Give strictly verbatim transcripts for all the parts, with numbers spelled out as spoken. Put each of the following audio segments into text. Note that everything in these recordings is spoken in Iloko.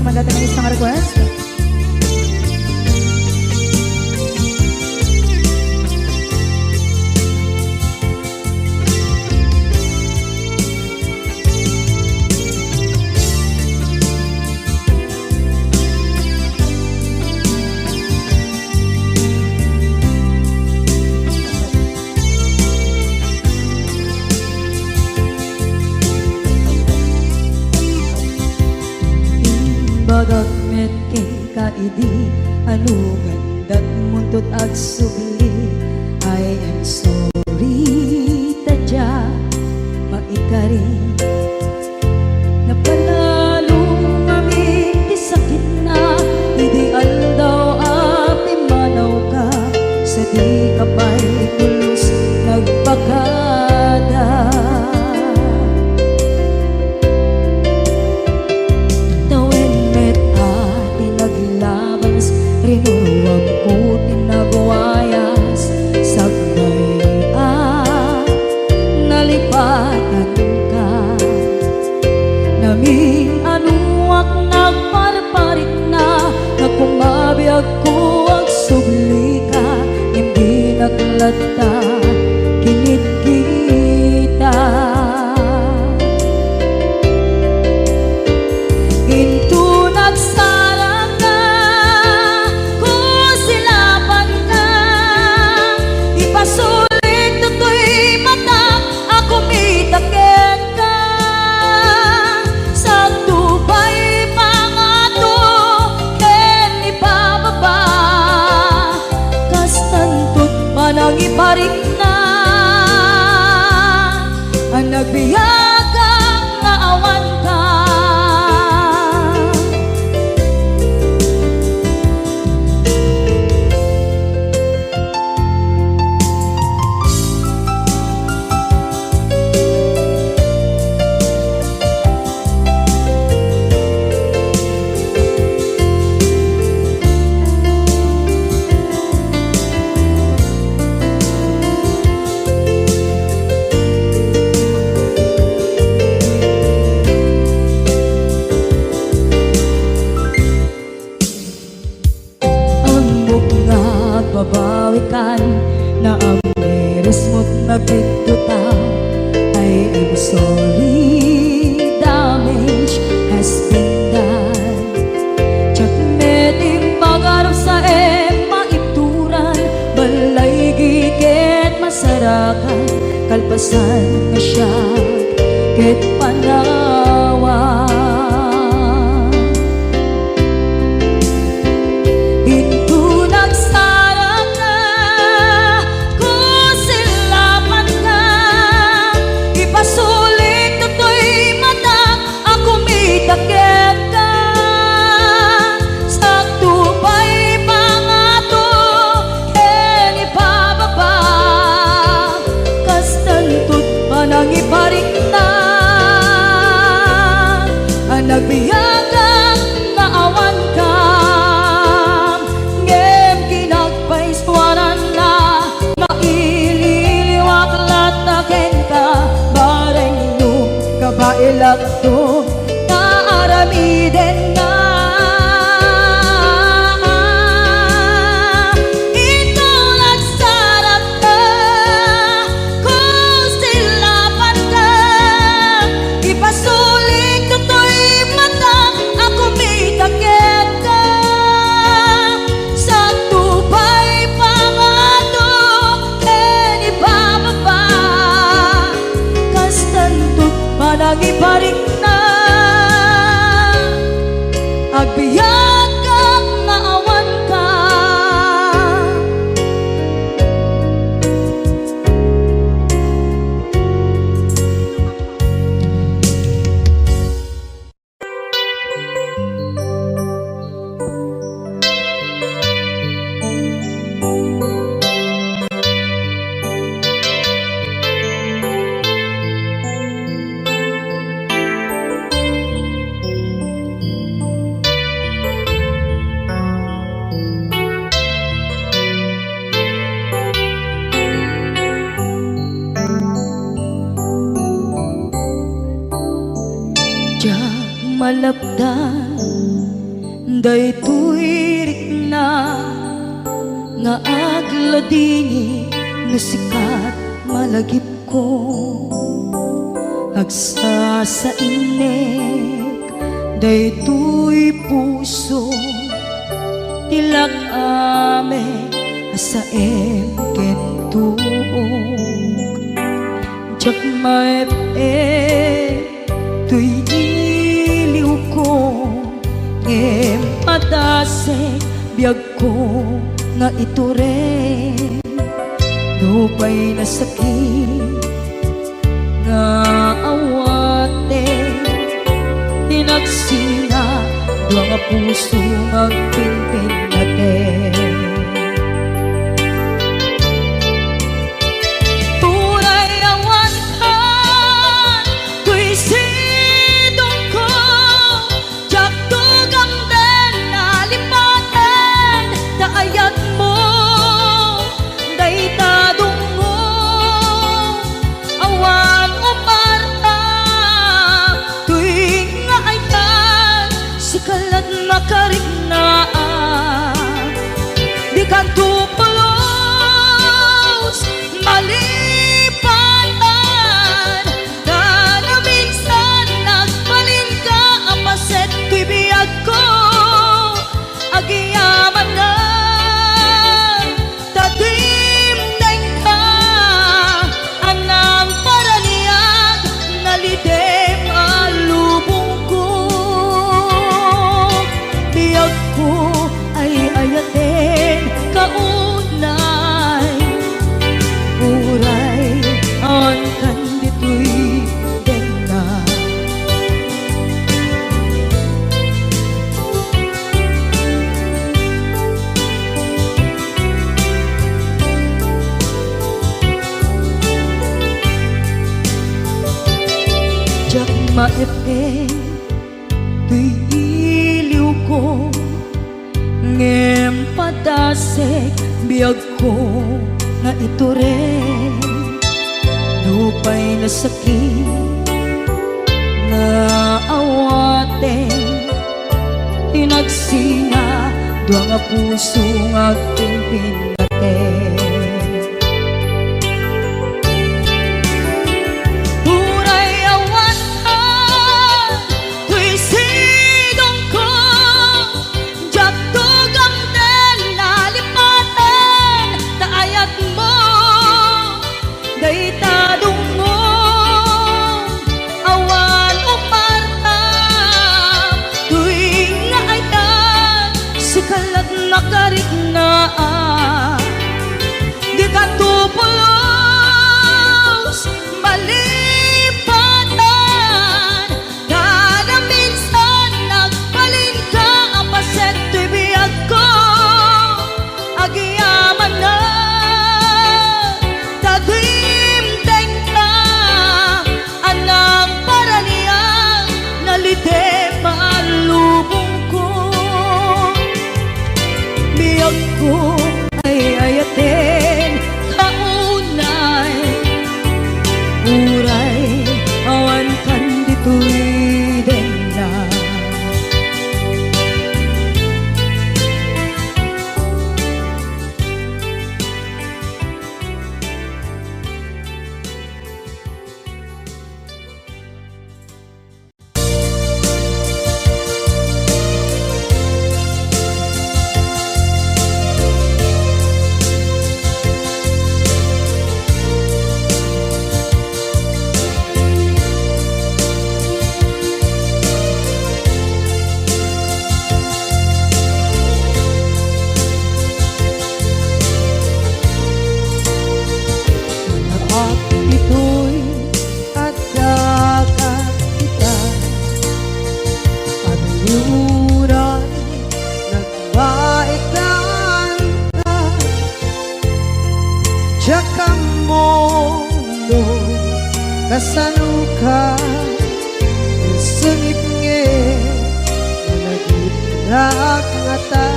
Manda tayo isang request. Imbagak met kenka idi, ano gandat muntot agsubli. I am sorry, ta dia maikari. Napanalo ngamin ti sakitna, idi aldaw a pimmanawka, sadika pay pulos nagpakada. Tawen met a ti naglabas, rinuruamko ti nagwayas, sakbay a nalipatanka. Namin-anoak nagparparikna, nga kumabiagko agsublika, ngem dinak latta kinitkita. Inton agsarangka, kusilapanka, ipasulik toy matak a kumita kenka. Sakto pay pangato ken ibababa, kastanto ti panangiparikna a nagbiagak nga awanka. Ammok nga agbabawikan, naamirismot nga agbiddota. I am sorry, damage has been done. Diak met impagarupsaem maituran, balaygi ket masarakan, kalpasan nga siak ket panawan. Inton agsarangka, kusilapanka, ipasulik toy matak a kumita kenka. Sakto pay pangato ken ibababa, kastanto ti panangiparikna a nagbiagak nga awanka. Ngem kinagpaisuaranna, maililiwak latta kenka, bareng no kabaelakto nga aramidenna. Inton agsarangka, kusilapanka, ipasulik toy matak a kumita kenka. Sakto pay pangato ken ibababa, kastanto ti panangiparikna, agbiagak nga awanka. Diak malapdan Daytoy rikna nga agladingit no sika ti malagipko. Agsasainek daytoy puso ti lak-am a saem ken tuok. Diak maep-ep toy iliwko, ngem padasek biagko nga itureng. Nupay nasakit nga awaten, inagsina dua nga puso nga agpinpinnaten. Uray awan kan toy sidongko, diak tugamden a lipaten ta ayatmo dayta dungngo. Awan umarta toy nga ayat, sika laeng makariknaan. Dikanto pulos malipatan, ta naminsan nagbalinka a paset toy biagko. Agyamanak ta dimdengka, a nangparaniag, nalidem a lubongko. Biagko, ay-ayatenka unay, uray awan kan ditoy denna. Diak maep-ep toy iliwko, ngem padasek biagko nga itureng. Nupay nasakit nga awaten, inagsina dua nga puso nga agpinpinnaten. Uray awan ka toy sidongko, diak tugamden a lipaten ta ayatmo dayta dungngo. Awan umarta toy nga ayat, sika laeng makariknaan. Dikanto pulos malipatan, ta naminsan nagbalinka a paset toy biagko. Agyamanak ta dimdengka, a nangparaniag, nalidem a lubongko. Biagko, ay-ayatenka unay, uray awan kan ditoy denna. Naap ditoy adda kat ita, ania uray nagbaetan ka. Diak ammo no kasanoka, sungit ngem malagipnak ngata.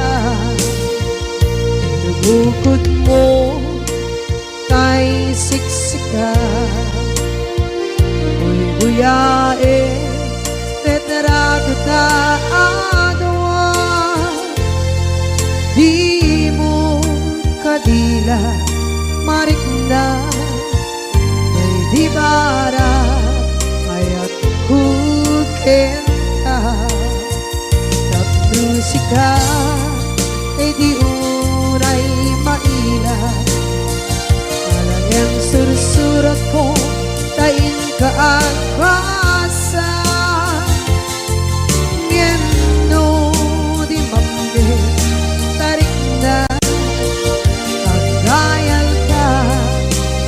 Nabukod mo tay siksika, buybuyaen, retrato ta a dua. la marikna, daydi bararayatko kenka. Tapno sika, daydi unay maila. Ala ngem sursuratko ta inka agbasa. Ngem no di mamdi, tarikna, agdayalka,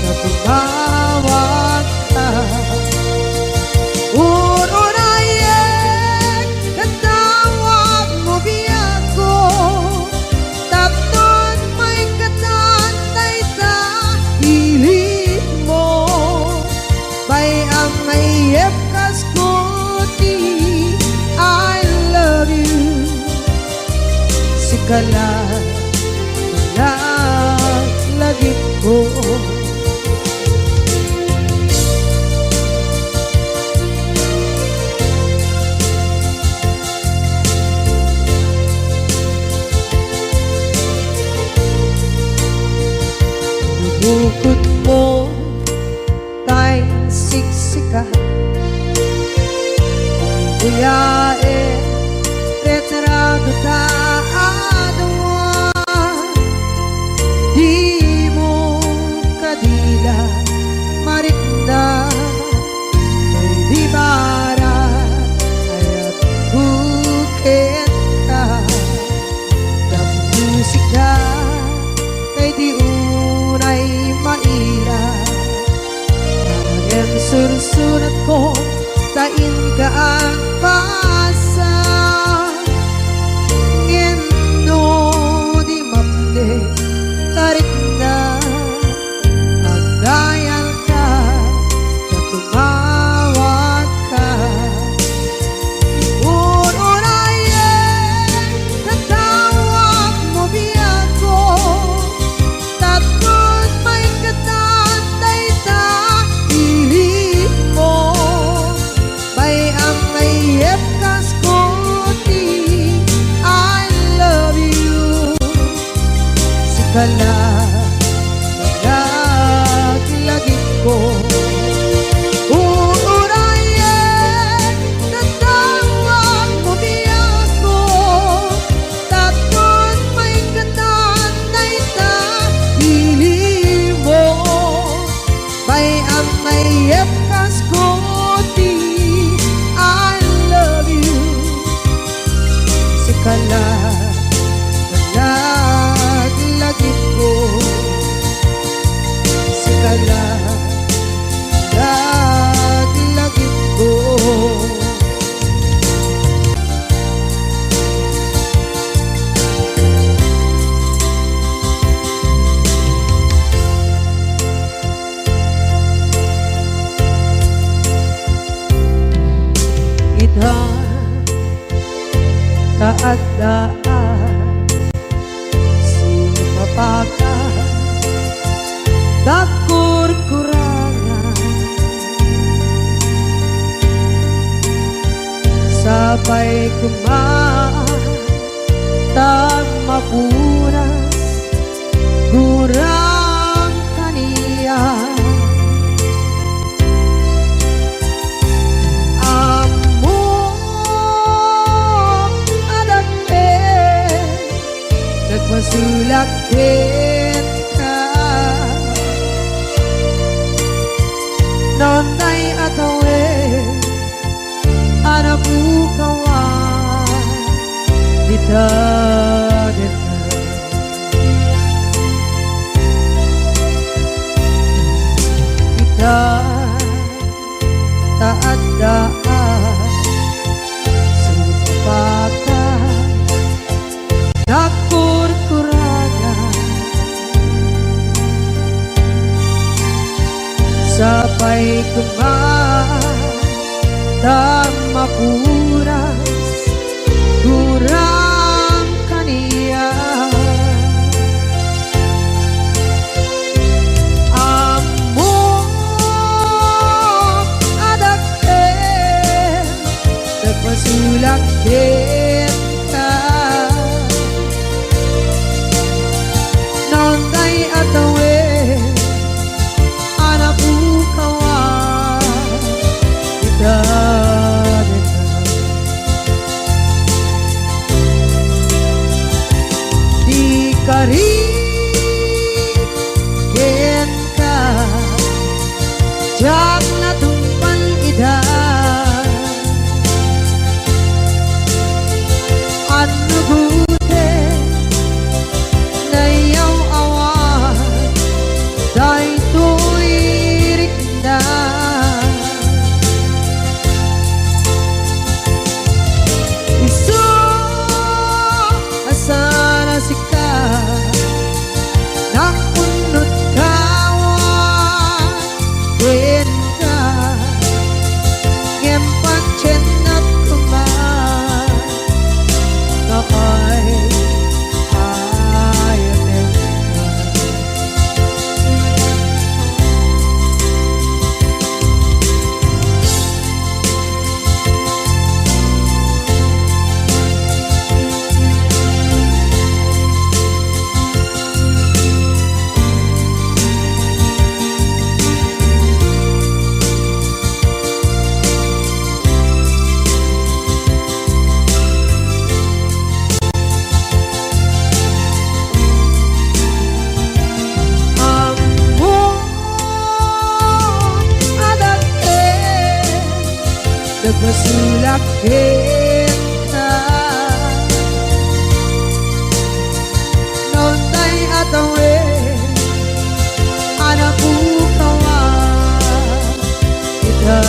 ta tumawagka. Ururayek ket tawagmo biagko, tapno maikkan dayta ilinmo. Bay-am nga iyepkasko ti I love you. Sika la, la, lagipko. Bukod mo tay siksika. Kuyae, retrato ta adua. Dimo kadi la marikna, daydi bararayatko kenka. Tapno sika, daydi unay maila. Ngem sursuratko ta inka agbasa. Ngem no di mamdi, tarikna, agdayalka, ta tumawagka. Ururayek ket tawagmo biagko, tapno maikkan dayta ilinmo. Bay-am nga iyepkasko ti I love you. Sika la, laglagipko. Ururayek ket tawagmo biagko, tapno maikkan dayta ilinmo. Bay-am nga iyepkasko ti I love you. Sika la, laglagipko. Sika la, laglagipko. Ita ta adda a sumapakan, nagkurkurangan. Sapay koma ta mapunas gurang kaniak. Ammok a dakkel, nagpasulak kenka. Naunay a tawen a napukawan dita daga. Ita ta adda a sumapakan, nagkurkurangan. Sapay koma ta mapunas gurang kaniak. Ammok a dakkel, nagpasulak kenka. Naunay a Diak natungpal ida. Annugoten nayaw-awan daytoy rikna. Isu a saan a sika, nakunot kawan kenka, ngem patiennak koma, nga ay ayatenka. Ammom a dakkel, nagbasolak kenka. Naunday a tawen a napukawan ita.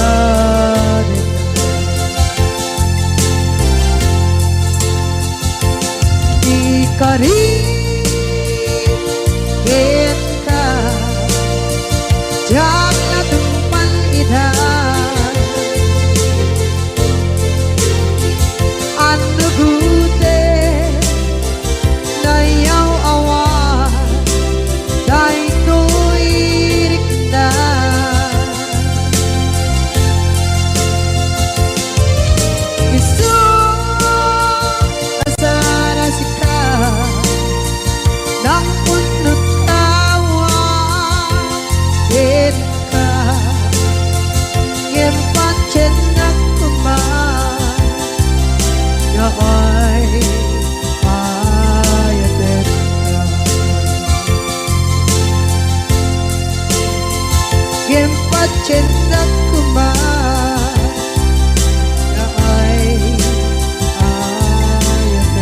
Di kari kenka, diak natungpal ida. Annugoten nayaw-awan daytoy rikna. Isu a saan a sika, nakunot kawan kenka, ngem patiennak koma, nga ay ayatenka. Ngem patiennak koma, nga ay ayatenka.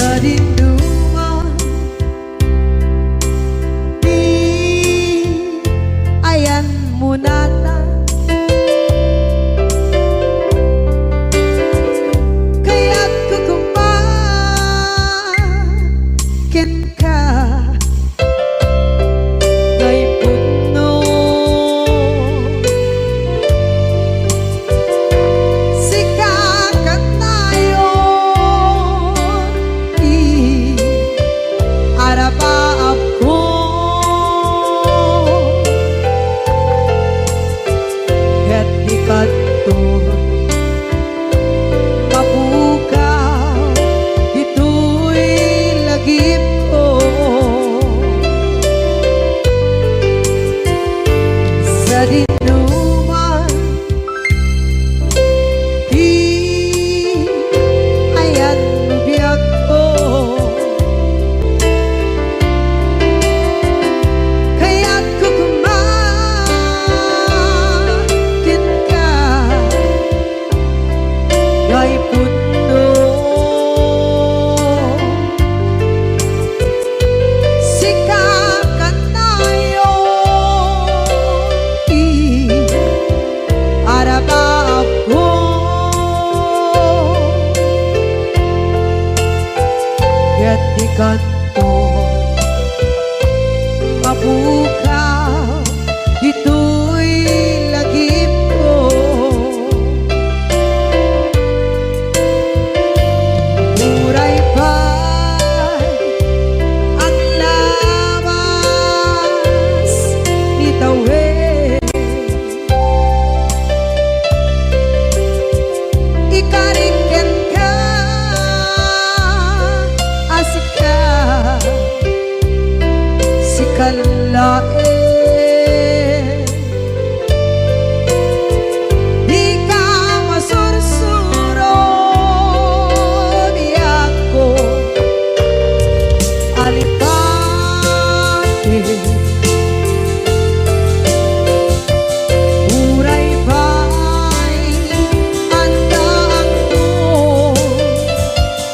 Sadinoman, di ayanmo natan. Kayatko koma kenka, nga ipudno. Sika kanayon ti arabaabko. Ket di kanto mapukaw ditoy lagipko. Sadinoman ti ayanmo biagko. Kayatko koma kenka, nga ipudno. Sika kanayon ti arabaabko. Ket di kanto mapukaw ditoy lagipko. Uray pay laeng. Dika masursuro, biagko, alipate. Uray pay addaakto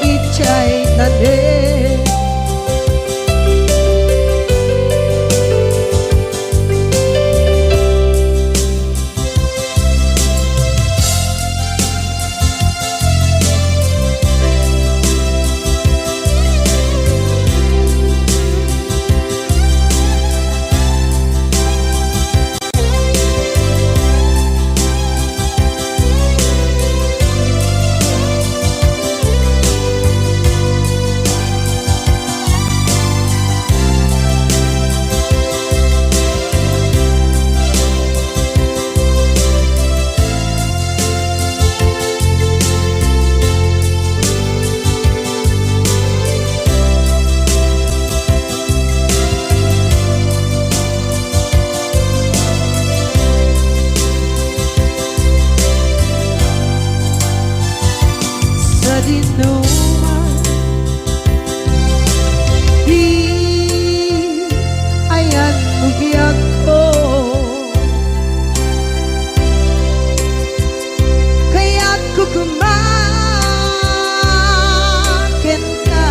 idiay tanem. Sadinoman ti ayanmo, biagko, kayatko koma kenka.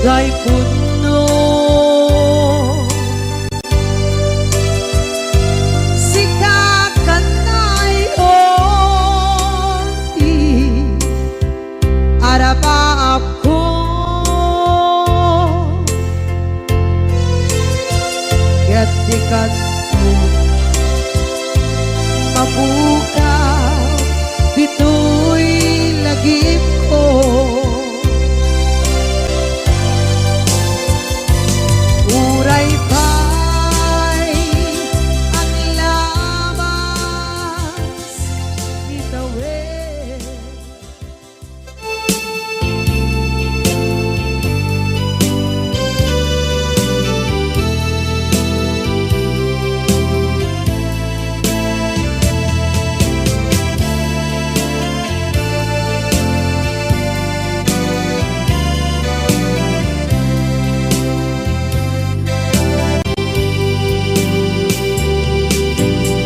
Tay punno, sika kanayon ti arapaapko. Ket dika mapukaw ditoy lagipko. Uray pay aglabas ni tawen.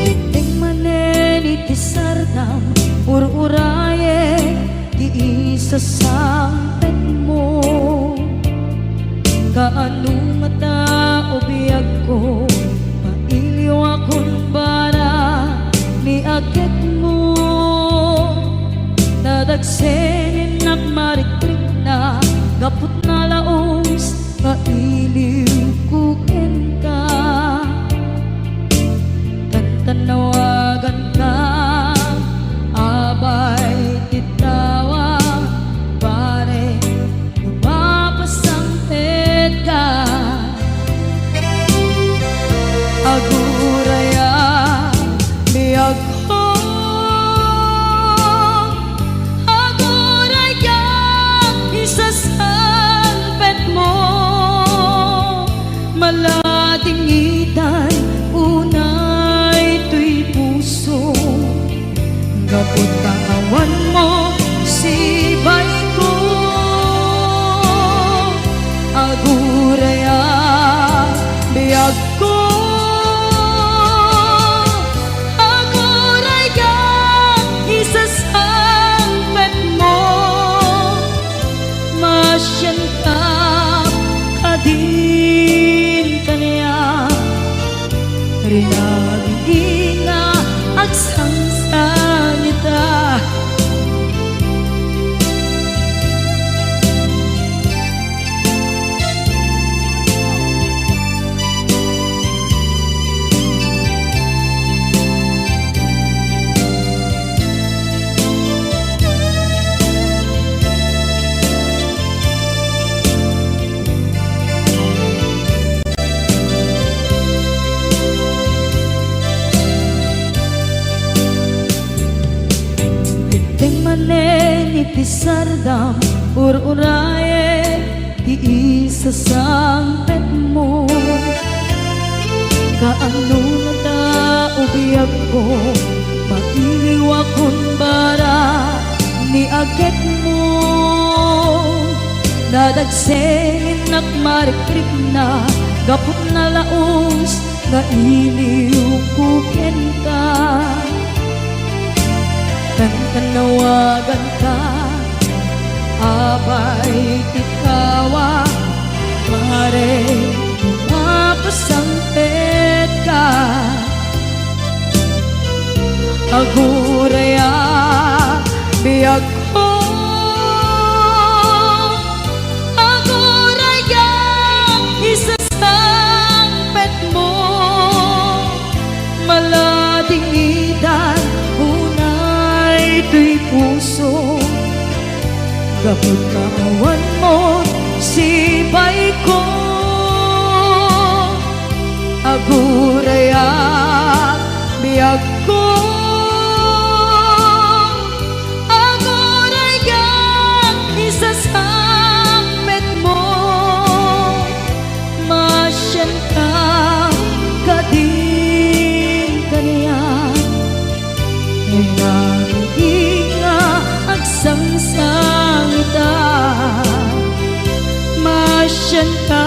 Idiay manen iti sardam, ur-urayek ti isasangpetmo. Kaano ngata, o biagko, mailiwakon bara ni agekmo? Nadagsen innak marikrikna gapu ta nalaus nga iliwko kenka. Tantannawaganka, abay ti tawag, pare, no mapasangpetka. Aguraya, biagko, aguraya, isasangpetmo. Maladingitan unay toy puso, gapu ta awanmo sibayko. Aguraya, biagko, aguraya, isasangpetmo. Masianka kadin kaniak, rinagidi nga agsangsangita. Idiay manen iti sardam, ur-urayek ti isasangpetmo. Kaano nata, o biagko, mailiwakon bara ni agekmo? Nadagsennak marikrikna gapu ta nalaus nga iliwko kenka. Kankanawaganka, apay ti kawa, mare, mapasangpetka. Aguray a biagko, aguray a isasangpetmo. Maladingitan unay toy puso, gapu ta awanmo sipayko. Aguray a biagko, aguray a isasangpetmo. Masianka kadin kaniak, rinami nga agsangsangitak. Masianka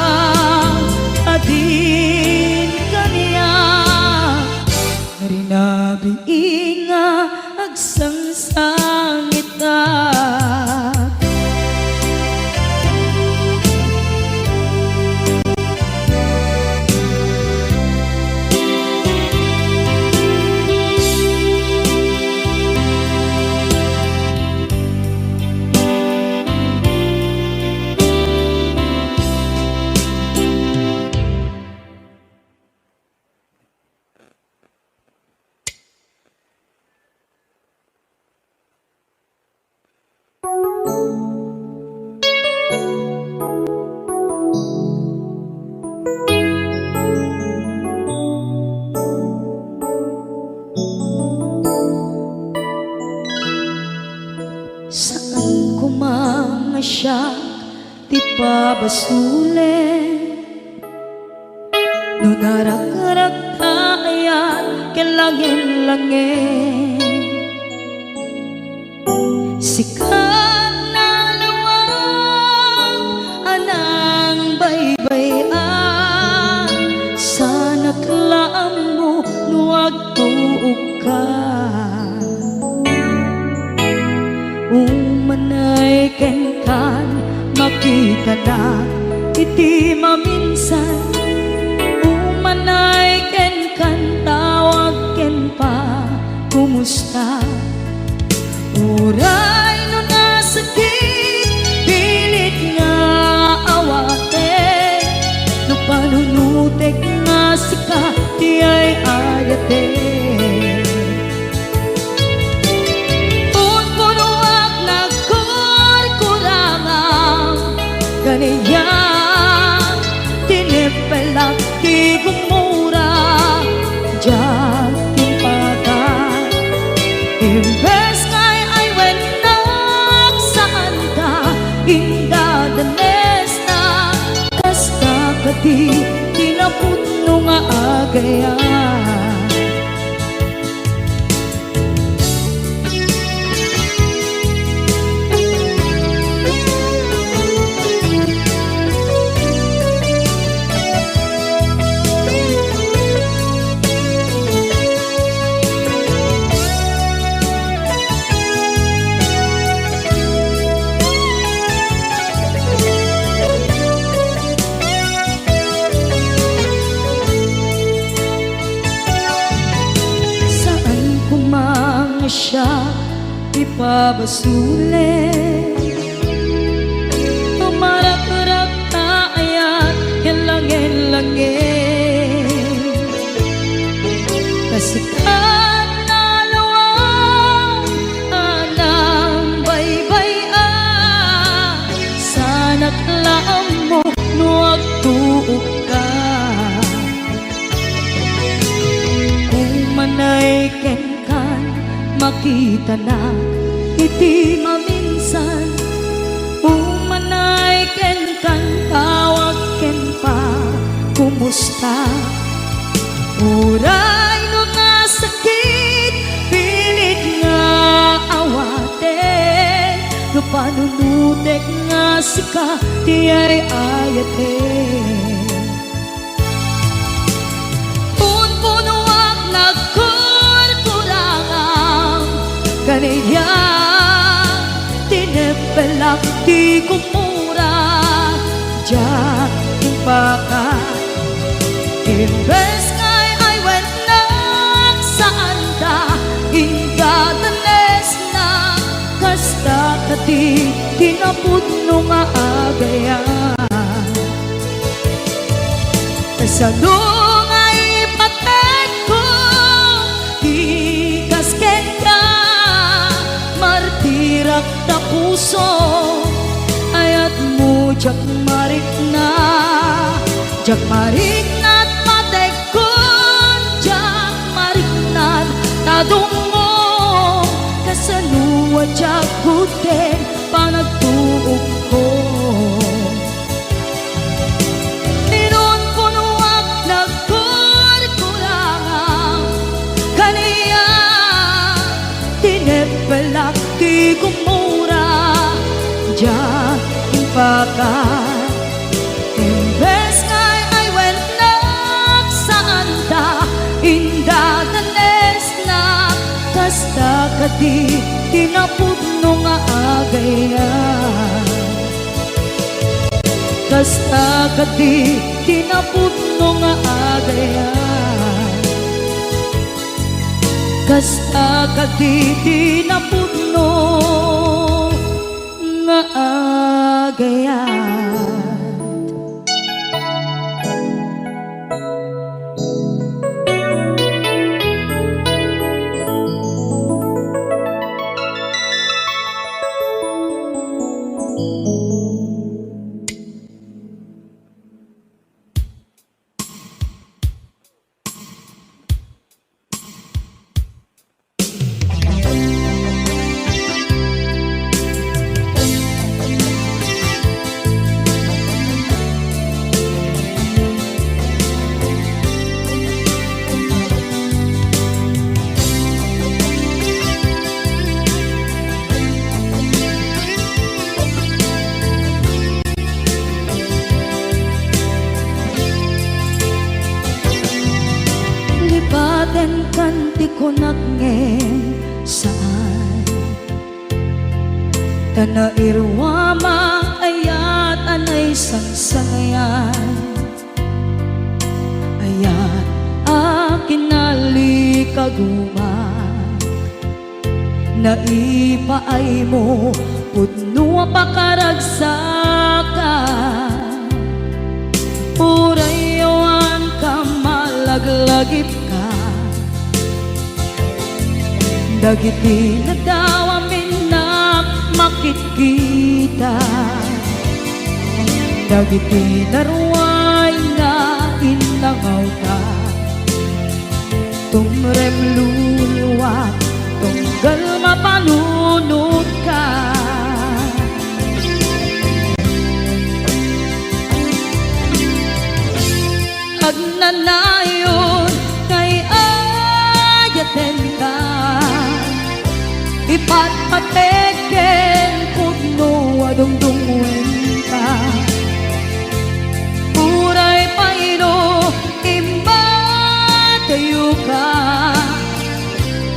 kadin kaniak, rinami nga agsangsangitak. Saan koma nga siak ti pabasolen. No narakrak ta ayat ken langin-langin, sika nalawag a nangbaybay-an, sanak la ammo no agtuokka. Umanay kenkan, makitanak iti maminsan. Umanay kenkan, tawag ken pa, kumusta? Uray no nasakit, pilit nga awatek, no panunotek nga sika ti ay-ayatek. Punpunoak nagkurkurangam, kaniak, tinipelak ti gumura, diak timpakan. Imbes nga ay-aywennak, saanka indadanesna, kasta kadi ti napudno nga agayam. Saan koma nga siak ti pabasolen. Tumarakrak ta ayat ken langin-langin. Ta sika nalawag a nangbaybay-an, sanak la ammo no agtuokka. Umanay kenkan, makitanak iti maminsan. Umanay kenkan, Kumusta? Uray no nasakit, pilit nga awaten. No panunutek nga sika ti ay-ayaten. Punpunoak nagkurkurangam, kaniak tinepelak ti kumura, diak impaka. Imbes nga ay-awatennak, saanda indadanesna, kasta kadi ti napudno nga agayat. Kasano nga ipateg ko ti kas kenka, martirak ta puso, ayatmo diak marikna, diak marikna ti pategko, diak marikna ti tadongmo, kasano a diak gudden panagtuokko. Pinunpunoak nagkurkurangam, kaniak tinepelak ti kumura, diak impaka. Imbes nga ay-awatennak, saanda indadanesna, kasta kadi ti napudno nga agayat. Kasta kadi ti napudno nga agayat. Kasta kadi ti napudno nga agayat. Lipatenkan ti kunak ngem saan. Ta nairuam a ayat a naisangsangayan. Ayat a kinalikaguma. Naipaaymo pudno a pakaragsakan. Uray awan ka malaglagipka. Dagiti nadawam innak makitkita. Dagiti naruay nga innangawta. Tumrem luluak, tunggal mapanunotka. Agnanayon nga iyayatenka, ipatpateg ken pudno a dungdungngoenka. Uray pay no immadayoka,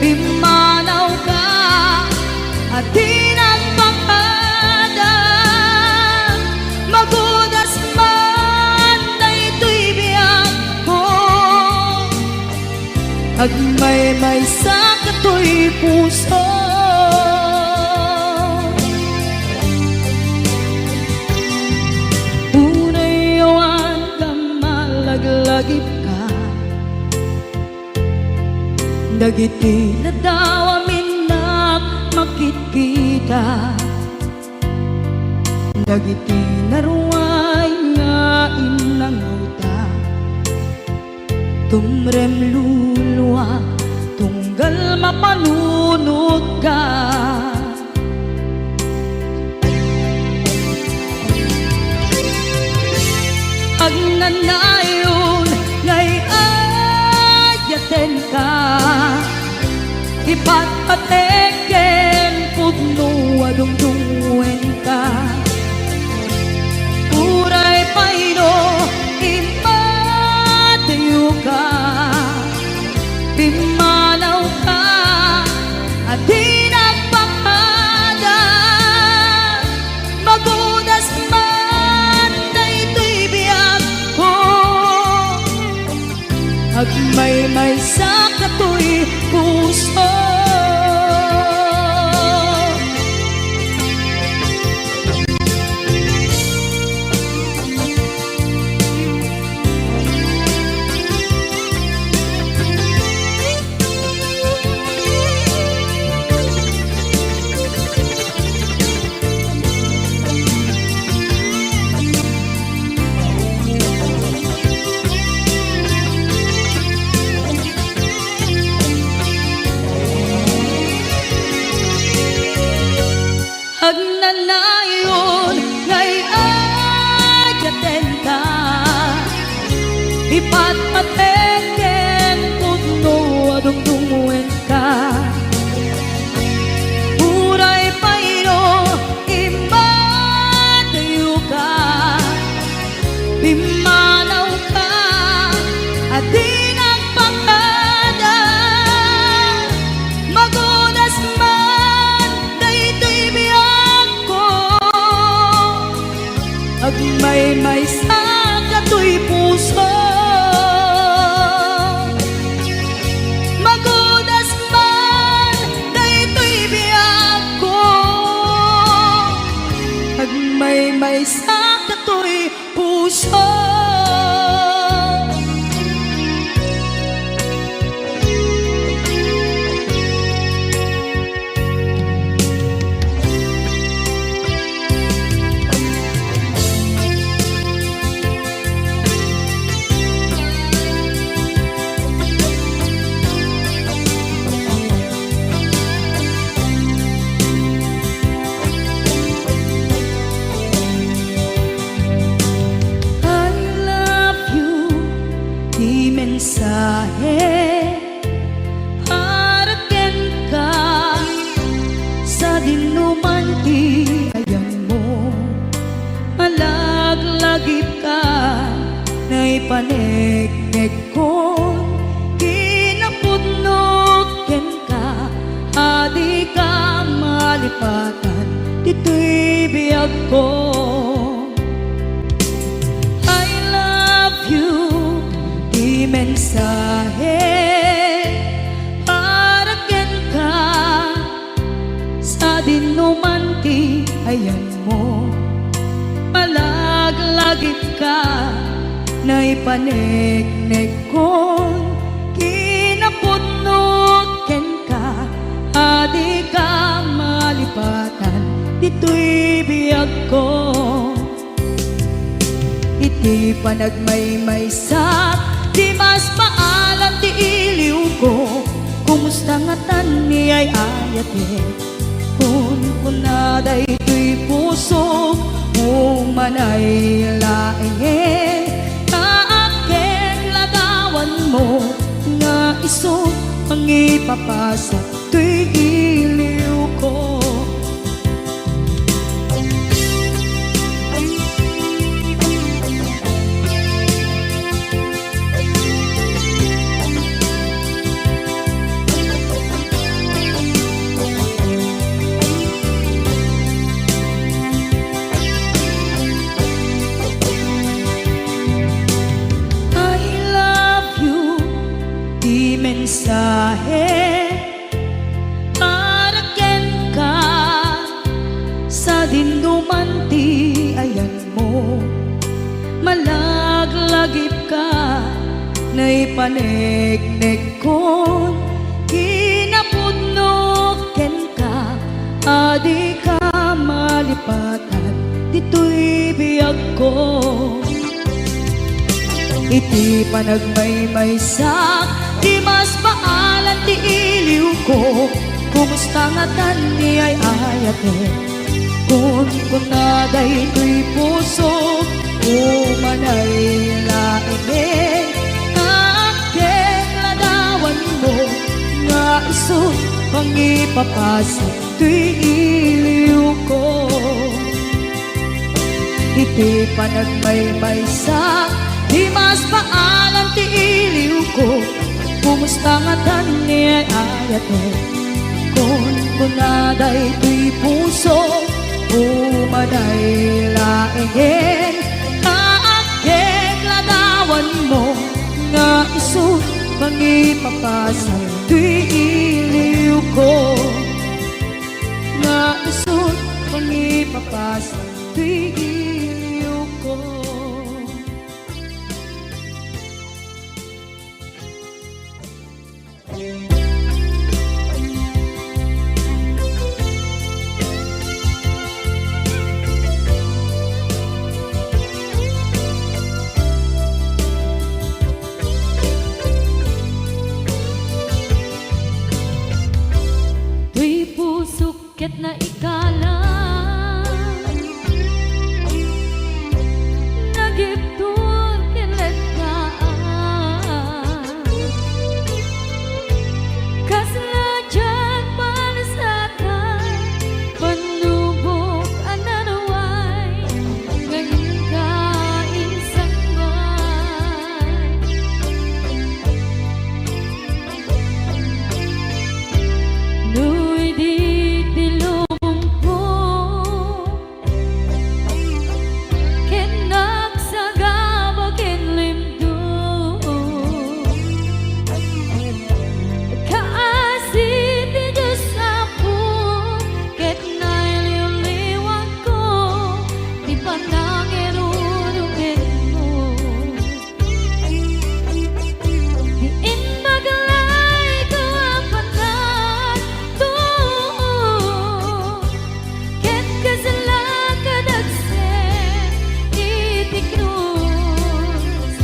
pimmanawka a di nagpakada. Magudas man daytoy biagko, agmaymaysa katoy puso. Uray awan ka malaglagipka. Dagiti nadawam innak makitkita. Dagiti naruay nga innangawta. Tumrem luluak, tunggal mapanunotka. Agnanayon Patek ken pudno a dungdungenka. Uray pay no immatiyoka, pimmanawka a di nagpakada. Magudas man daytoy biagko, agmaymaysa katoy puso. Agnanayon nga ay-ayatenka, ipatpatek ken pudno a dungdungenka. Uray pay no immatiyoka, pimmanawka a di nagpakada. Magudas man daytoy biagko, agmaymaysa katoy puso. Magudas man daytoy biagko, agmaymaysa katoy puso. I love you, ti mensahe para kenka, sadin no man ti ayanmo. Malaglagipka, naipanegnegkon kinapudnok kenka, a dika malipatan ditoy biagko. I love you, ti mensahe para kenka, sadin no man ti ayanmo. Malaglagipka, naipanegnegkon kinapudnok kenka, a dika malipatan ditoy biagko. Iti panagmaymaysak, di mas maalan ti iliwko. Kumusta ngatan ni ay-ayatek? Kunkuna daytoy pusok, umanay laengen. Naakkek ladawanmo nga isu mangipapasak toy iliwko. I love you, ti mensahe para kenka, sadin no man ti ayanmo. Malaglagipka, naipanegnegkon kinapudnok kenka, a dika malipatan ditoy biagko. Iti panagmaymaysak, di mas maalan ti iliwko. Kumusta ngatan ni ay-ayatek? Kunkuna daytoy pusok, umanay laengen. Naakkek ladawanmo nga isu Mangipapasang toy iliwko. Iti panagmaymaysa, di masbaalan ti iliwko. Kumusta ngatan ni ay-ayatek? Kunkuna daytoy puso, umaday laengen nga agkekladawanmo, nga isu mangipapasang toy iliwko, nga isu mangipapasang toy iliwko. Toy pusok ket naikalang, nagibtur ken lettaan. Kasla diak pansatan, panubok a naruay, nga inka insangbaay. No idi ti lubongko, ken nagsagaba ken limdum, kaasi ti Dios Apo, ket nailiwliwakko ti panangirurumenmo. Ti imbag layko a panagtuo, ket kasla kadagsen iti krus.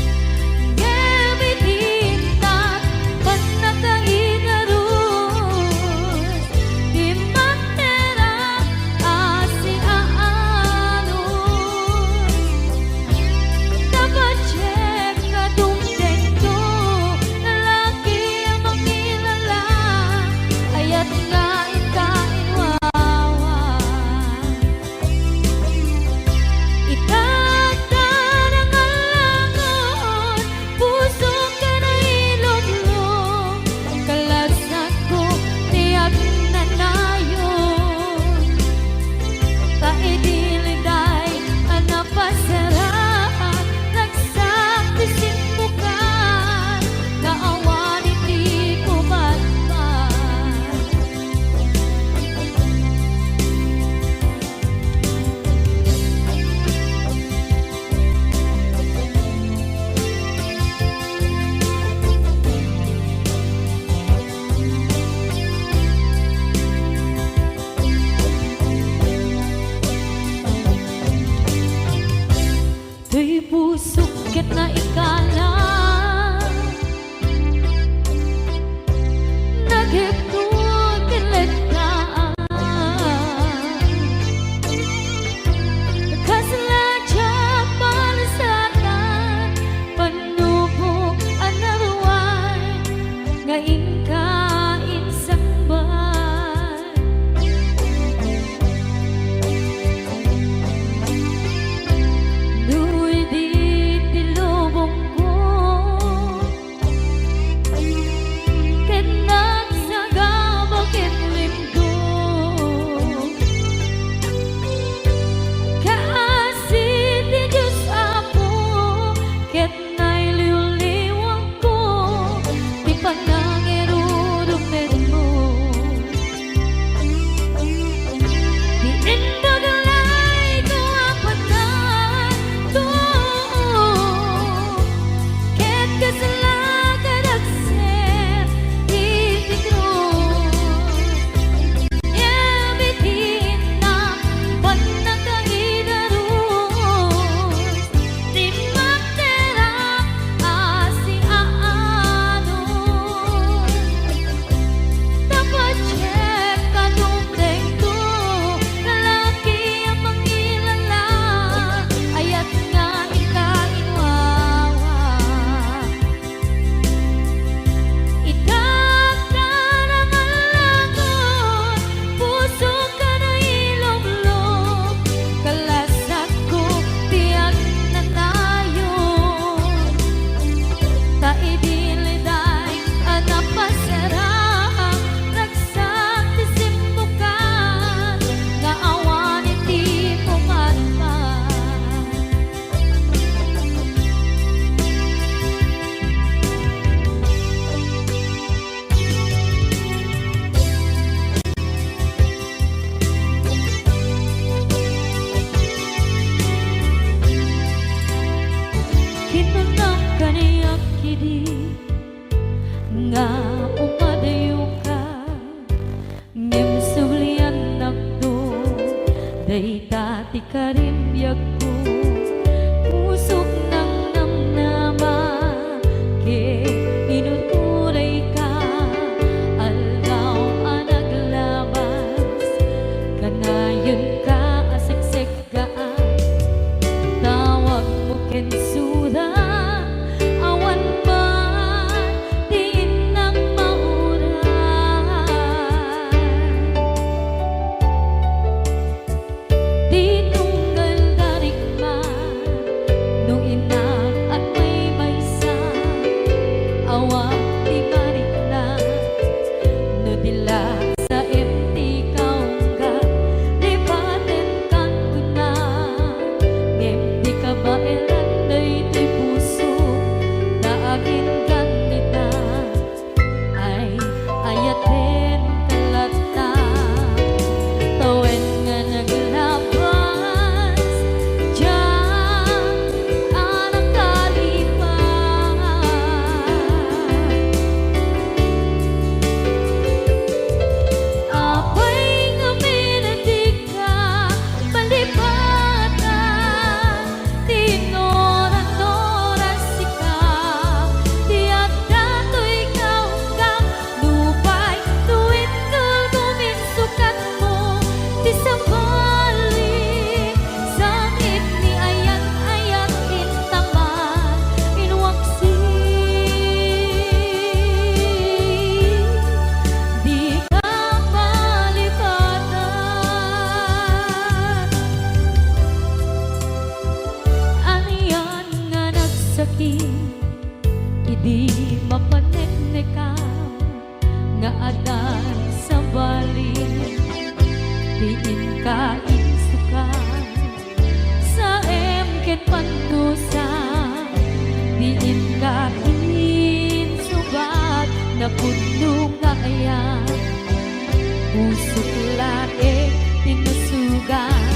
Ngem iti intak, pannakaigarus, ti manerak a siaanus. Napadiek nga dumtengto, laki a makilala, ayat nga inka inwawa. Ita ta nangalangon, pusok a nailumlom, kalasakko ti agnanayon. Ta idi liday a napasaraan, ragsak ti simbukan, nga awan iti kubatbat. Toy pusok ket naikalang, nagibtur ken lettaan. Kasla diak pansatan, panubok a naruay, nga inka insangbaay. No idi ti lubongko, nga umadayoka, ngem subliannakto dayta ti karimbiagko. Pusok nangnamnama ket inuturayka, aldaw a naglabas, kanayenka a seksek gaan. Tawagmo ken sura, awan man ti innak mauray. Ti tunggal da rikna, no innak agmaymaysa, awan ti marikna, no di la saem ti kaunggan, lipatenkan kuna, ngem di kabaelan daytoy puso, ta aginggan ita. Ay, ayatenka latta, tawen nga naglabas, diak a nakalipat. Apay ngamin a dika malipatan? Ti inuran-uran sika, ti adda toy kaunggan, nupay no intoy guminsukatmo, ti sabali, sakit ni ayat-ayat intaman, inwaksi, dika malipatan. Anian nga nagsakit idi mapaneknekam nga adda sabali ti inka insukat, saem ken pandusa ti inka insubat, napudno nga ayat. Pusok laeng ti nasugat,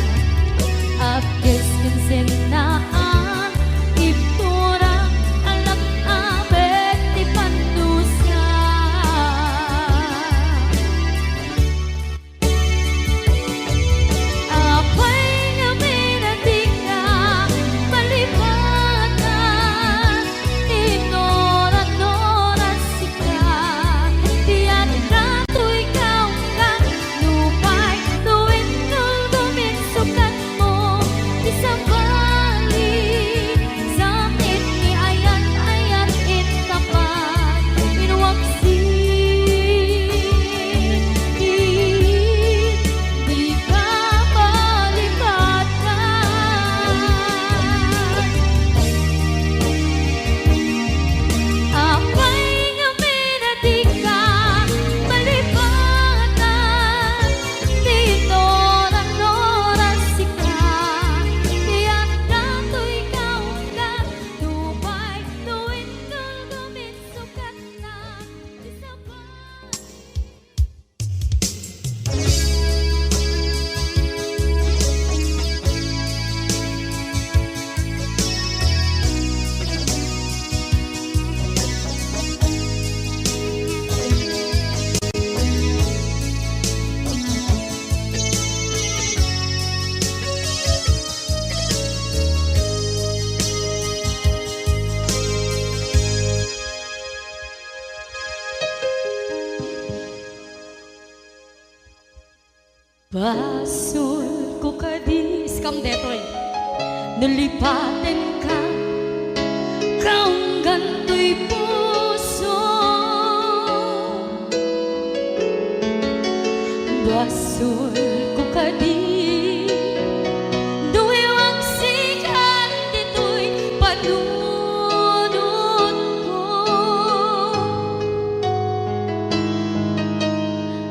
apkes ken sennaan, ibtura, alak a met ti pandusa. Apay ngamin a dika malipatan? Inuran-uran sika, ti adda toy kaunggan, nupay no intoy guminsukatmo, ti sabali, sakit ni ayat-ayat intaman, inwaksi, dika malipatan. Apay ngamin a dika malipatan? Ti inuran-uran sika, ti adda toy kaunggan, nupay no intoy guminsukatna, ti sabali. Basolko kadi, iskam detoy. No lipatenka, kaunggan toy puso. Basolko kadi, no iwaksikan ditoy panunotko.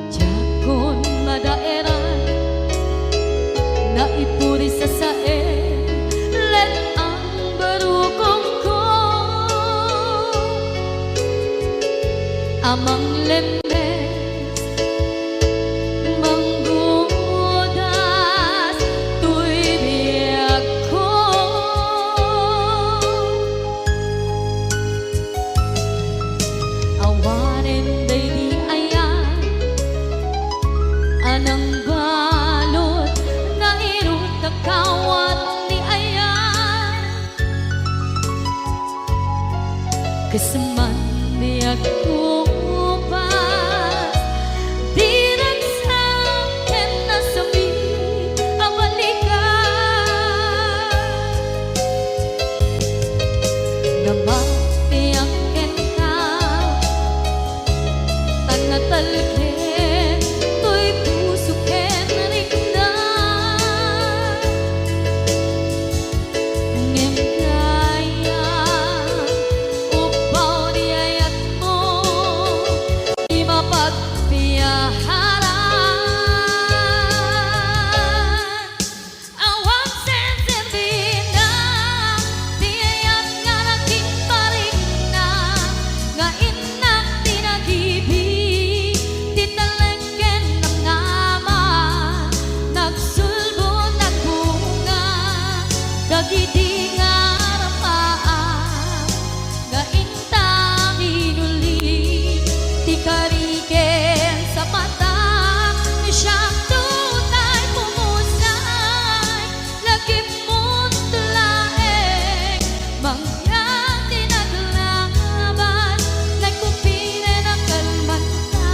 Diakon madaeran, naipuri sasaen, let-ang barukongko a manglemmes, manggudas toy biagko. Isman di agkupas, di ragsak ken nasami a balikan. Namatiak kenka, tan natalged toy puso ken rikna. Ngem dayta, upbaw di ayatmo, di mapagpiaharan. Awan senserbina, ti ayat nga naging parikna, nga innak ti nagibi, ti talek ken namnama, nagsulbo, nagbunga, dagidi nga rapaam, nga inta minuli, ti kari ken sapata, siak tutay pumusay, lagipmo laeng, mangyan ti naglaban, nagkupiren a kalmanta,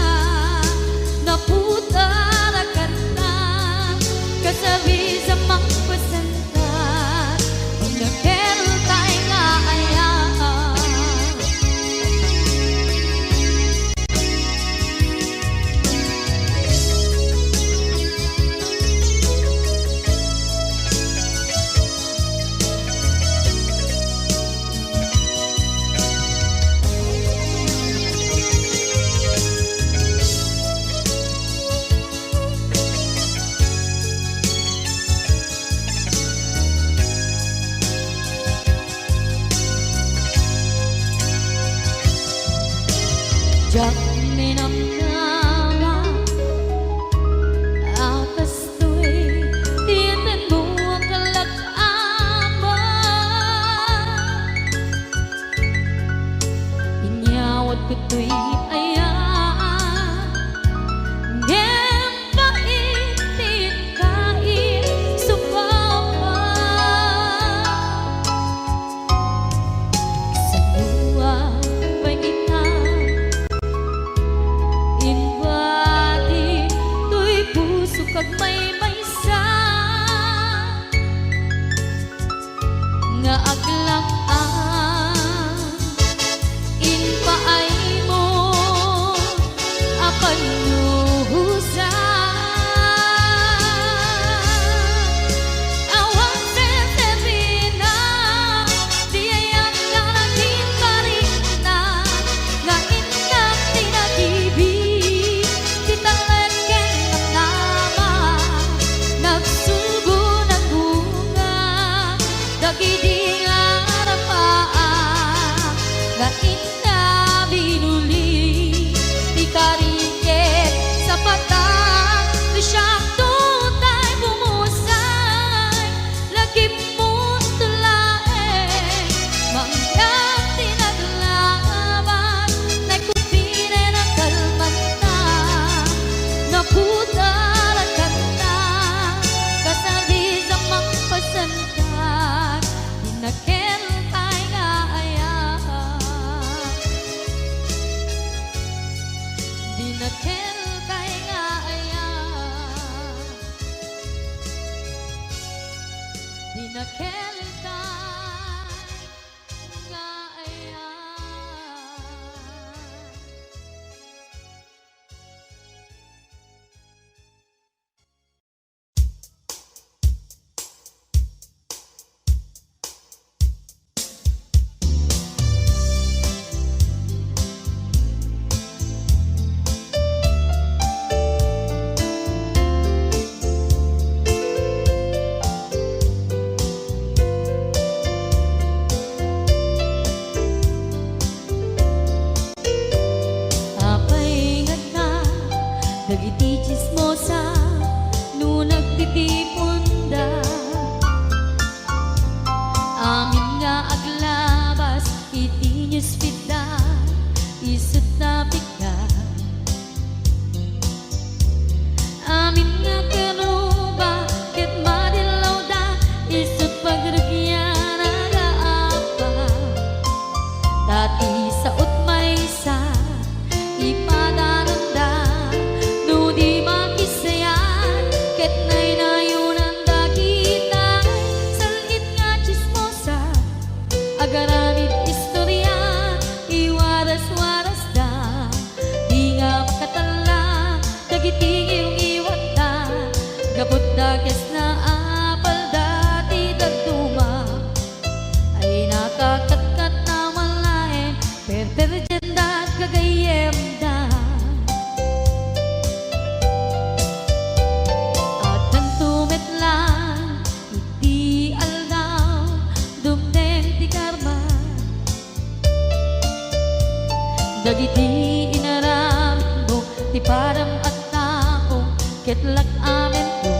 naputar a kanta, kasabis a mangpasentak, nakeltay nga ayat. Diak ninamnama a kastoy ti atenmo a kalak-aman. Inyawat ko toy ayat, ngem pait ti inkaisupapa. Sanua pay ita, imbati toy puso kag maymaysa nga aglak-am, impaaymo a pannuhosan. Awan senserbina, di ayat nga naging parikna, nga innak ti nagibi, ti talek ken namnama, nagsulbo, nagbunga, dagidi nga rapaam, nga inna binuli, ti kari ket sapata, ti siak tutay pumusay, lagipmo laeng, mangyan ti naglaban, nagkupiren a kalmanta, naputar a kanta, kasabis a mangpasentak, di nakeltay nga ayat. Di nakeltay nga ayat. Di nakeltay nga ayat. Apay ngata dagiti tsismosa no nagtitiponda? Amin nga aglabas iti newsfeedda, isut' napigda. Amin nga karuba ket madillawda, isut' pagrugianna nga apa. Ta ti Agaramid istoria, iwaras-warasda, di nga makatalla dagiti ngiwngiwatda, gapu ta kasna a palda ti dadduma. Ay nakakatkat a malaeng perperdianda gagayyemda. Addanto met laeng iti aldaw, dumteng ti karma. Dagiti inaramidmo ti padam a tao ket lak-amento.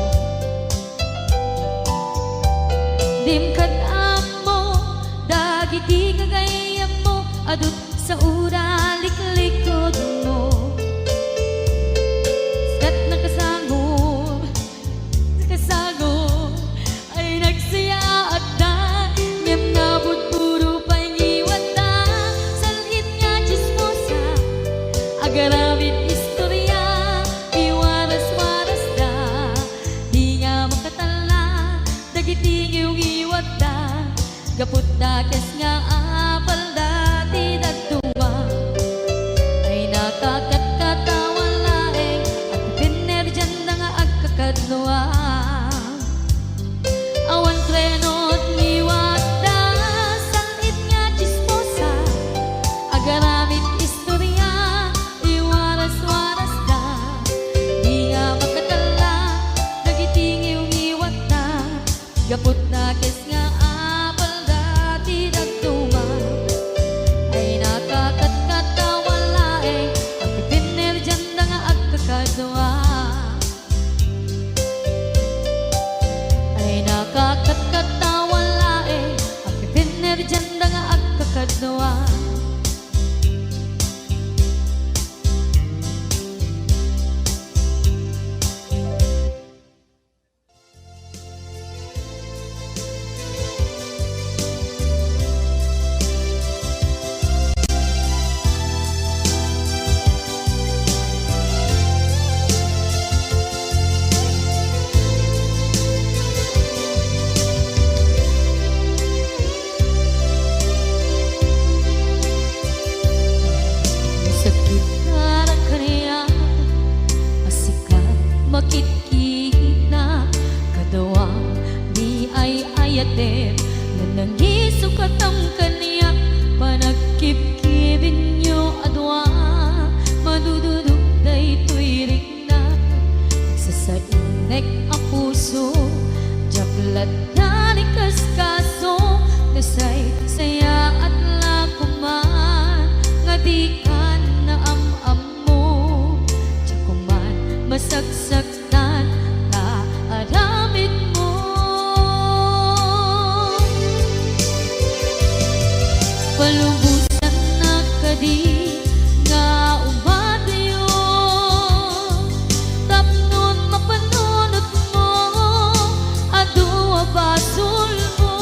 Dim kad-ammo dagiti gagayyemmo, adu ti saoda liklikudmo. Ket nakasangor, nakasangor, ay nagsayaatda, ngem nabudbudo pay ngiwatda. Sal-it nga tsismosa, agaramid istoria, iwaras-warasda, di nga makatalla dagiti ngiwngiwatda, gapu ta kasna a palda ti dadduma. Ay nakakatkat a malaeng agpipinnerdianda nga agkakadua. Awan kreno ti ngiwatda, sal-it nga tsismosa, agaramid istoria, iwaras-warasda, di nga makatalla dagiti ngiwngiwatda, gapu ta kasna a palda ti dadduma. Ay nakakatkat a malaeng agpipinnerdianda nga agkakadua. Ay nakakatkat a malaeng agpipinnerdianda nga agkakadua. Sakit a kaniak a sika makitkita, kadua ti ay-ayatem, nanangiso katam kaniak, panagkibkibinyo a dua, madududo daytoy rikna. Sasainnek a puso, diak latta ni kaskaso, nasaysayaat la koman, nga dikan naam-ammo, diak koman masaksaktan ta aramidmo. Palubosannak kadi nga umatyo tapno mapanunotmo, adu a basolmo,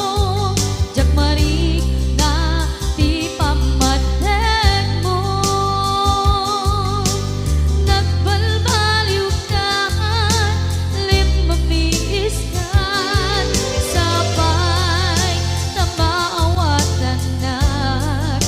diak marikna ti pammatekmo. Nagbalbaliwkan, limmamiiskan, sapay ta maawatannak.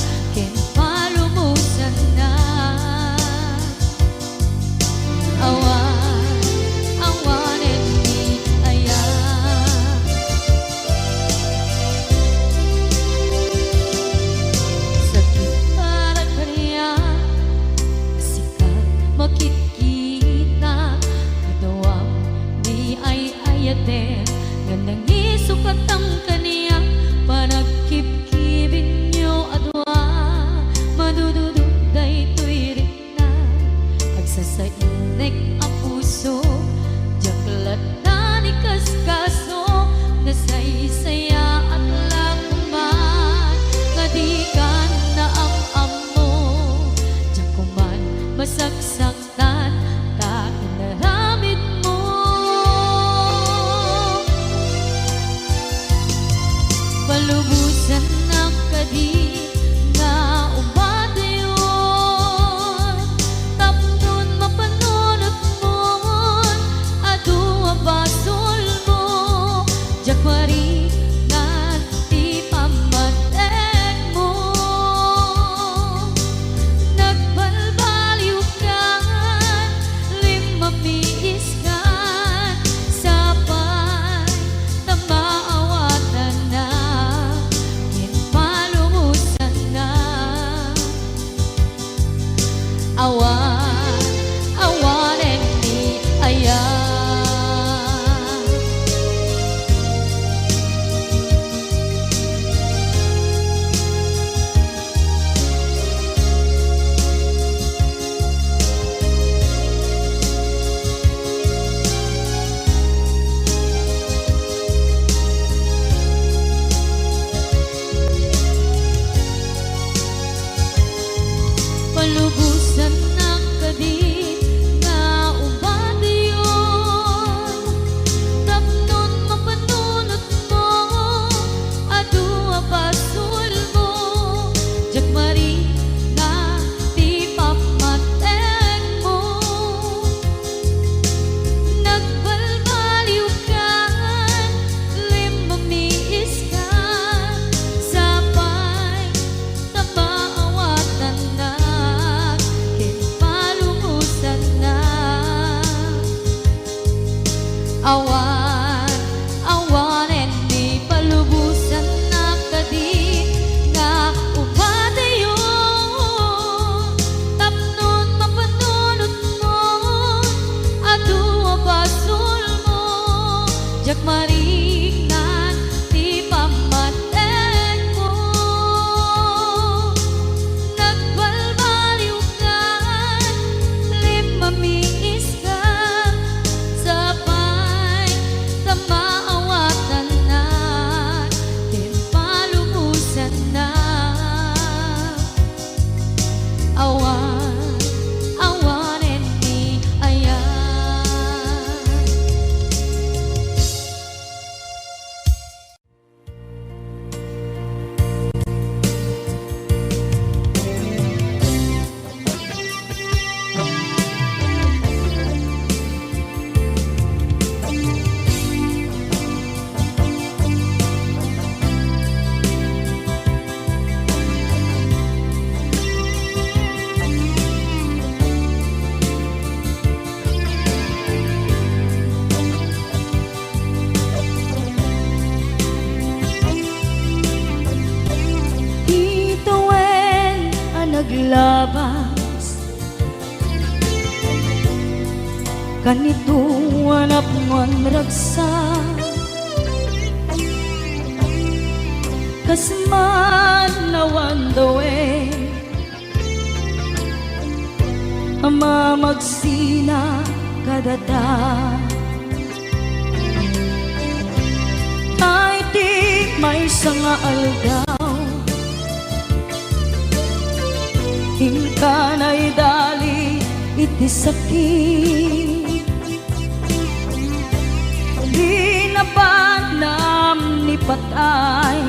Labas kanito a napnuan ragsak, kas man awan dawen a mamagsina kadata. Iti maysa nga aldaw, inka naidali iti sakit. Di nabanam ni patay,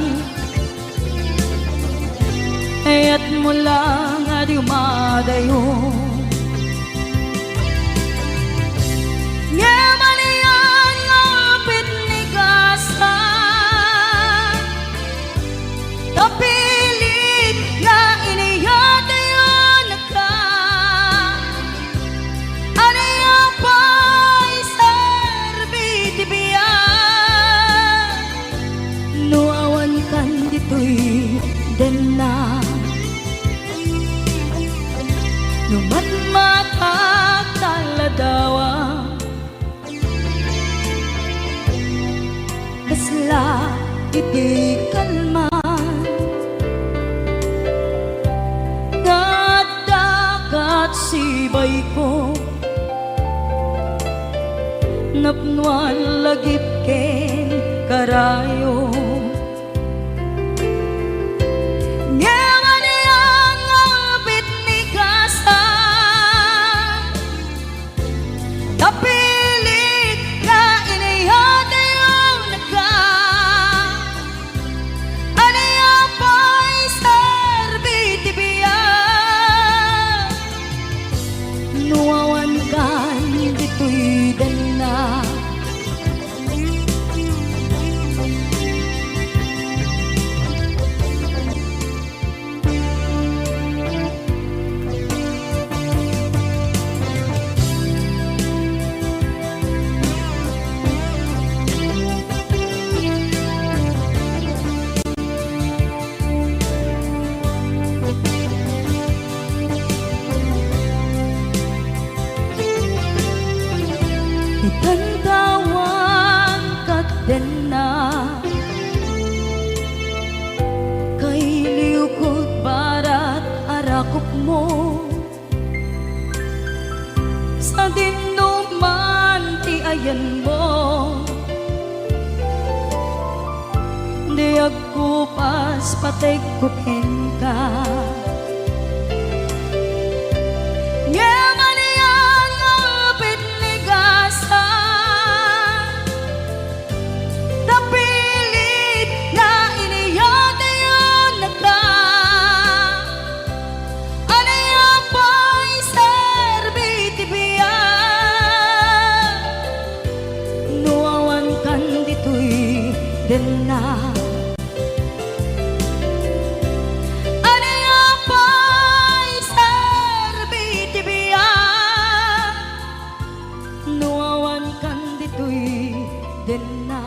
kayatmo lang a dumadayo. Ngem ania nga upit ni Gasa, ta pilit nga iniyatayonka. Ania pay serbi ti biag no awankan ditoy denna? No matmatak ta ladawa, kasla iti kalman nga adda kat sibayko, napnuan lagip ken karayo. Ngem ania nga upit ni Gasa, ta pilit nga iniyatayonka. Ania pay serbi ti biag no awankan ditoy denna? Itan ta awan ket denna, kailiwko barat a rakupmo. Sadin no man ti ayanmo, di agkupas pategko kenka. Ngem ania nga upit ni Gasa, ta pilit nga iniyatayonka. Ania pay serbi ti biag no awankan ditoy denna? Ania pay serbi ti biag no awankan ditoy denna?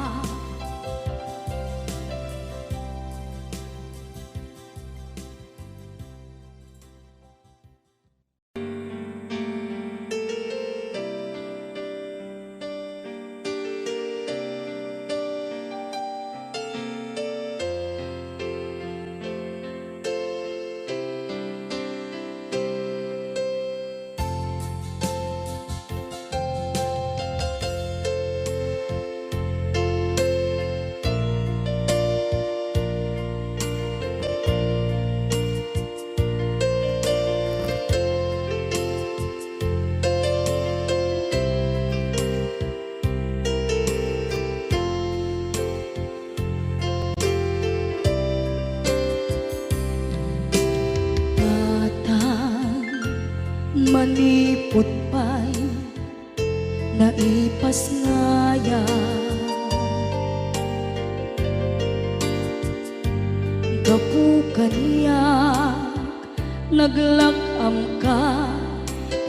Tatang, manipud pay naipasngayam. Gapu kaniak, naglak-amka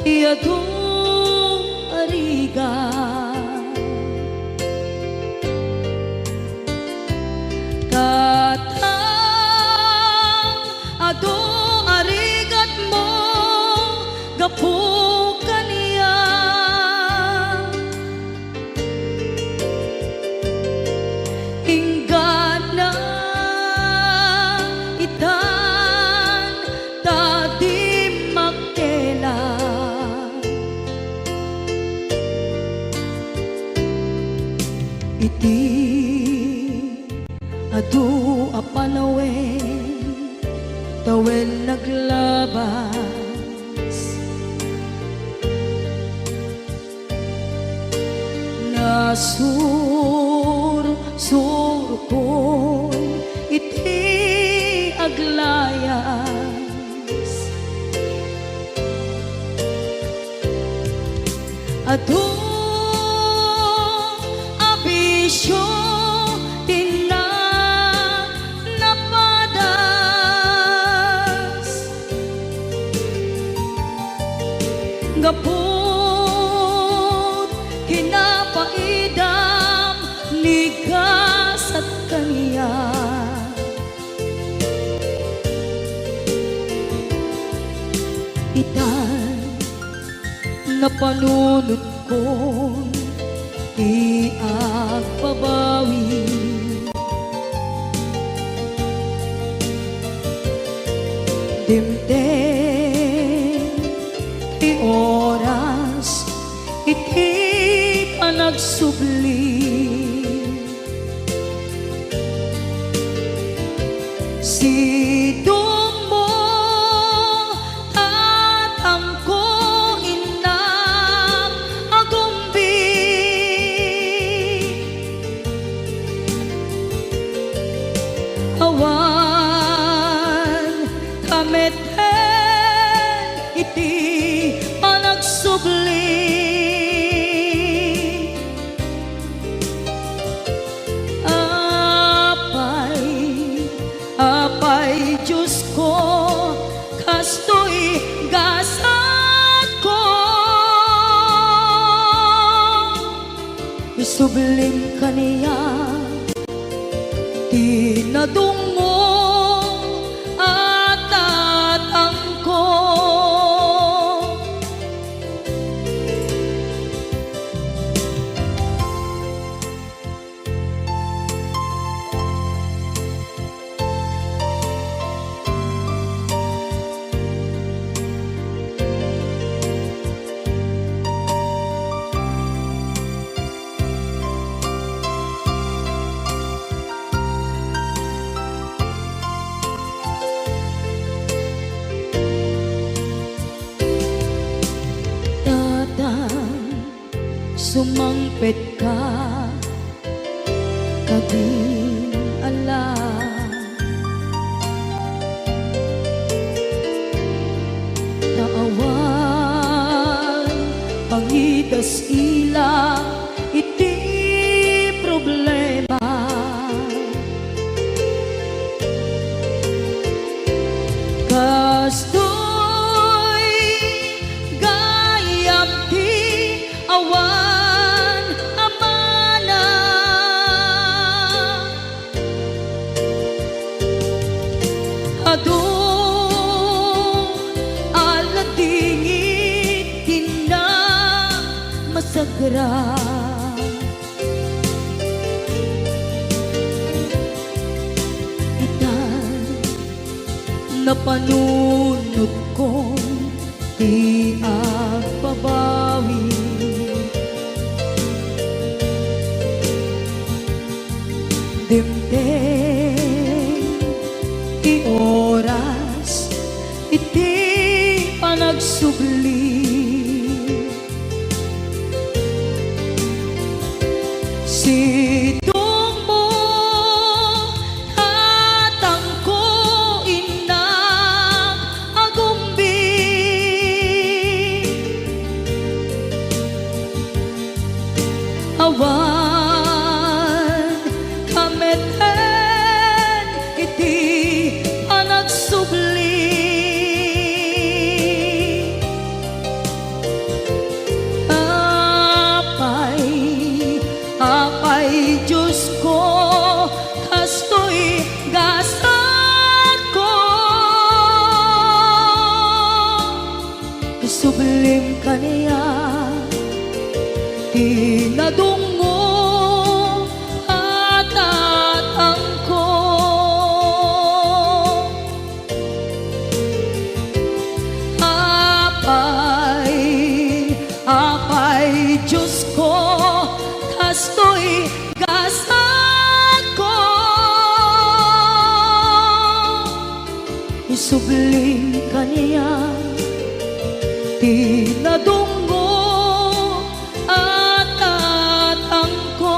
ti adu a rigat. Tatang, adu a rigat Tawen naglabas, nasursurkon iti aglayas. Adu a bisio ti na-, napadas. Gaput kinapaidam ni gasat kaniak. Itan napanunotkon ti agbabawi. Dimteng ti oras iti panagsubli. Sidongmo, tatangko, innak, agumbi. Awan ta met iti panagsubli. Apay, Apay Diosko, kastoy gasatko. Isublim kaniak ti nadungngom a tatangko. Tatang, sumangpetka kadin ala. Ta awan pangidas-ila iti problema. Kastoy gayam ti awan a mana. Adu a ladingit ti namasagra. Itan napanunotkon ti agbabawi. Dimteng ti oras iti panagsubli. Sidongmo, tatangko, innak, agumbi. Awan ka met iti panagsubli. Apay, Apay Diosko, kastoy gasatko. Isublim kaniak ti nadungngom a tatangko. Apay, Apay Diosko, kastoy gasatko. Subling kaniak ti nadunggo a tatangko.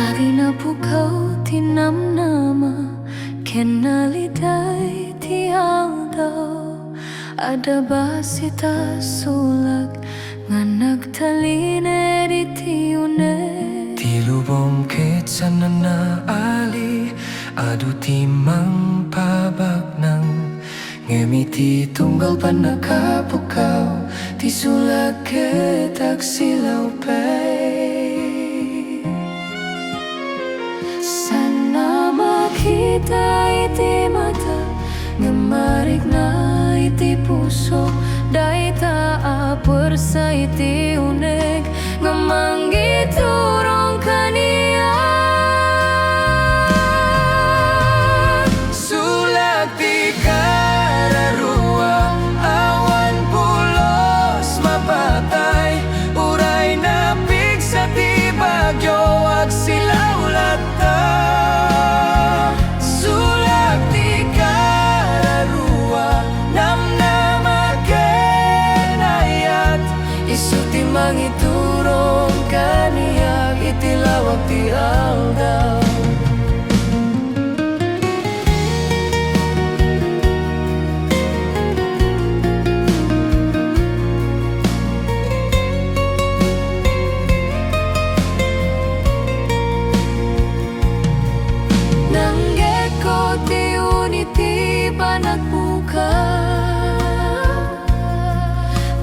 Adi napukaw ti namnama ken naliday ti aldaw. Adda basi ta sulak nga nagtaliner iti uneg. Ti lubong ket saanna ali, adu ti mangpabaknang. Ngem iti tunggal pannakapukaw, ti sulak ket agsilaw pay. Saanna makita iti mata, ngem marikna iti puso. Dayta a puersa iti uneg nga manggiturong kaniak. Sulak ti kararua, awan pulos mapatay, uray napigsa ti bagyo, agsilaw latta. Sulak ti kararua, namnama ken ayat, isu ti mangiturong kaniak iti lawag ti aldaw. Nanggeko ti uni ti panagbuka,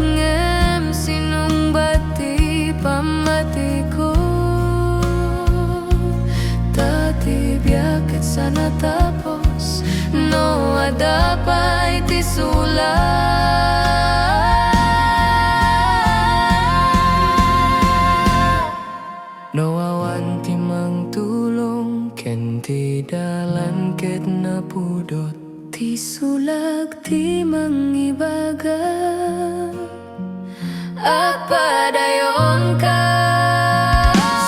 ngem sinungbat ti pammatiko. Ta ti biag ket saan a tapos no adda pay ti sulak. No awan ti mangtulong ken ti dalan ket napudot, ti sulak ti mangibaga. Agpadayonka.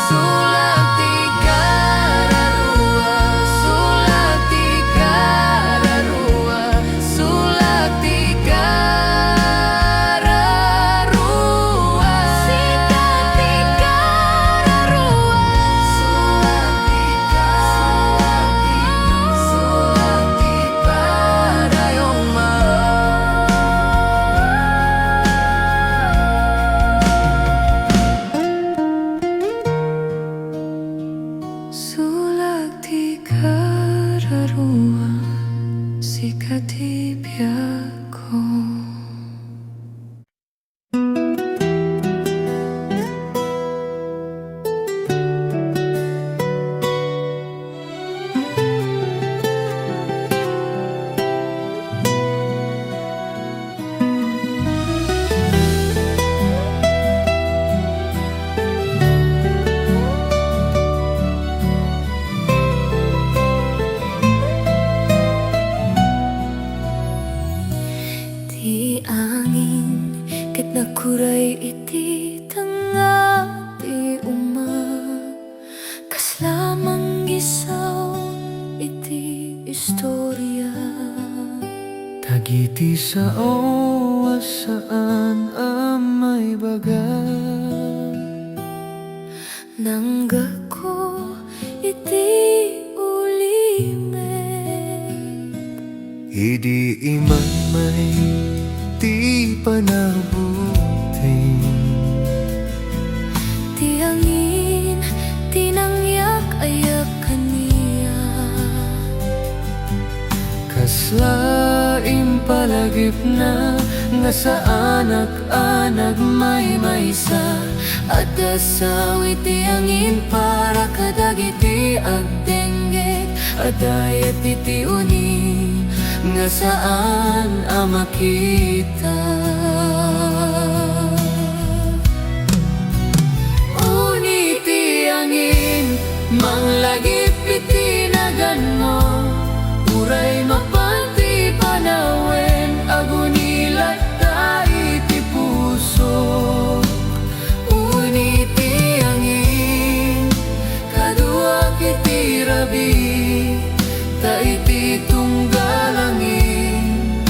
Sulak ti kararua, sulak ti kararua, sulak ti kararua. Sika ti kararua. Sulak ti kararua, sulak ti padayongma. Sulak ti kararua, sika ti biagko. Ti angin ket nagkuray iti tengnga ti uma, kasla manggisaw iti istoria. Dagiti sao a saan a maibaga. Nanggeko iti ulimek. Idi imaymay ti panagbuting. Ti angin ti nangyak-ayak kaniak. Kasla im- Palagipna nga saanak a nagmaymaysa, adda sao iti angin para kadagiti agdengngeg, adda ayat iti uni nga saan a makita. Uni ti angin, manglagip iti naganmo, uray mapan ti panawen, aguni latta iti puso. Uni ti angin, kaduak iti rabii, ta iti tunggal angin,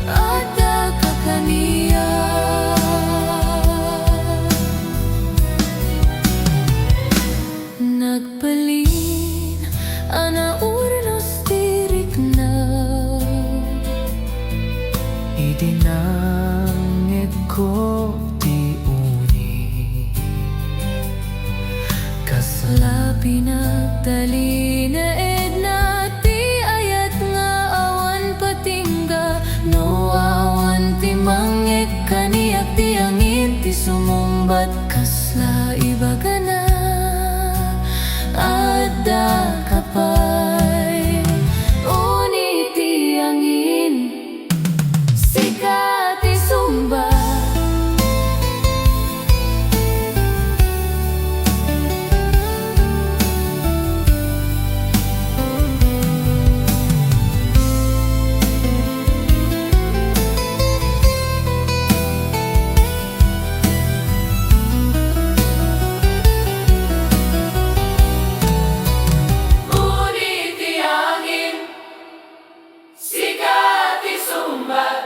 adda ka kaniak. Nagbalin a naurnos ti rikna idi nangngegko ti uni. Kasla pinagtalinaedna ti ayat nga awan patingga, no awan ti mangngeg kaniak ti angin ti sumungbat. Kasla ibagana, adda ka pay. Uni ti angin, sika ti sungbat. Uni ti angin, sika ti sungbat.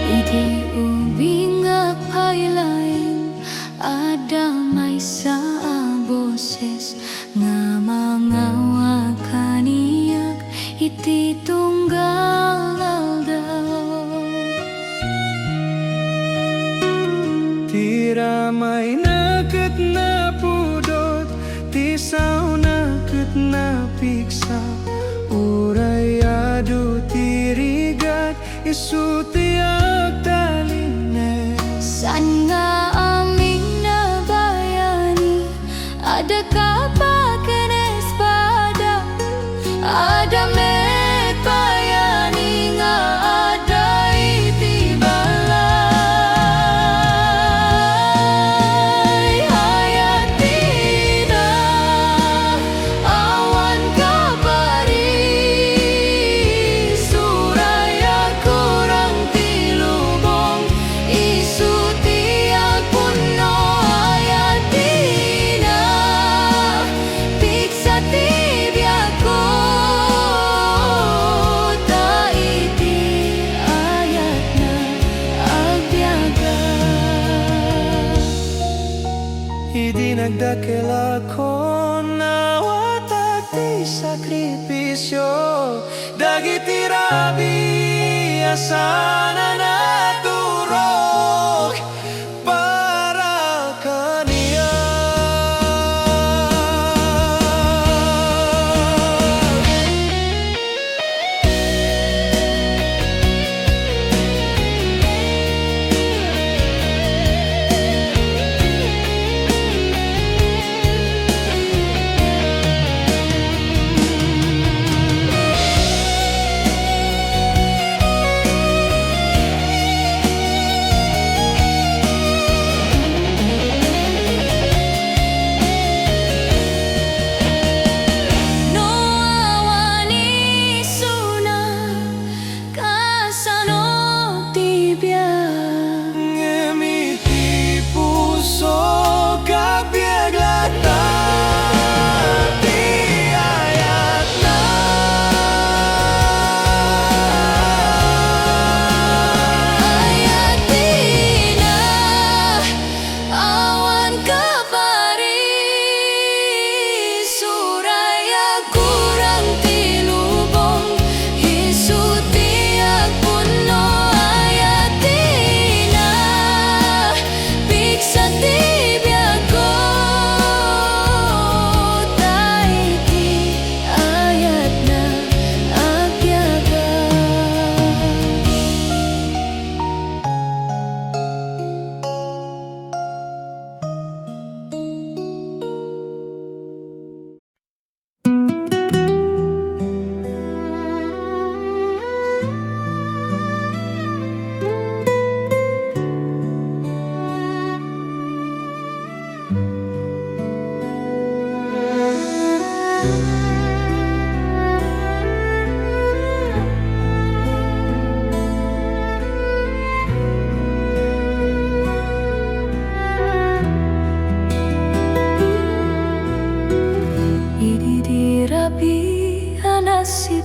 Idi ubing nga pay laeng, adda maysa a boses nga mangawag kaniak iti tunggal aldaw. Ti ramayna ket napudot, ti saona ket napigsa, uray adu ti rigat, isu ti agtalinaed. Saan nga amin a bayani, adda kapaken espada, adda met bayani nga adda iti balay. Ayat ti ina, awan kaparis, uray agkurang ti lubong, isu ti agpunno. Ayat ti ina, pigsa ti biagko, ta iti ayatna agbiagak. Idi nagdakkelakon, naawatak ti sakrifisio dagiti rabii a saan a naturok para kaniak.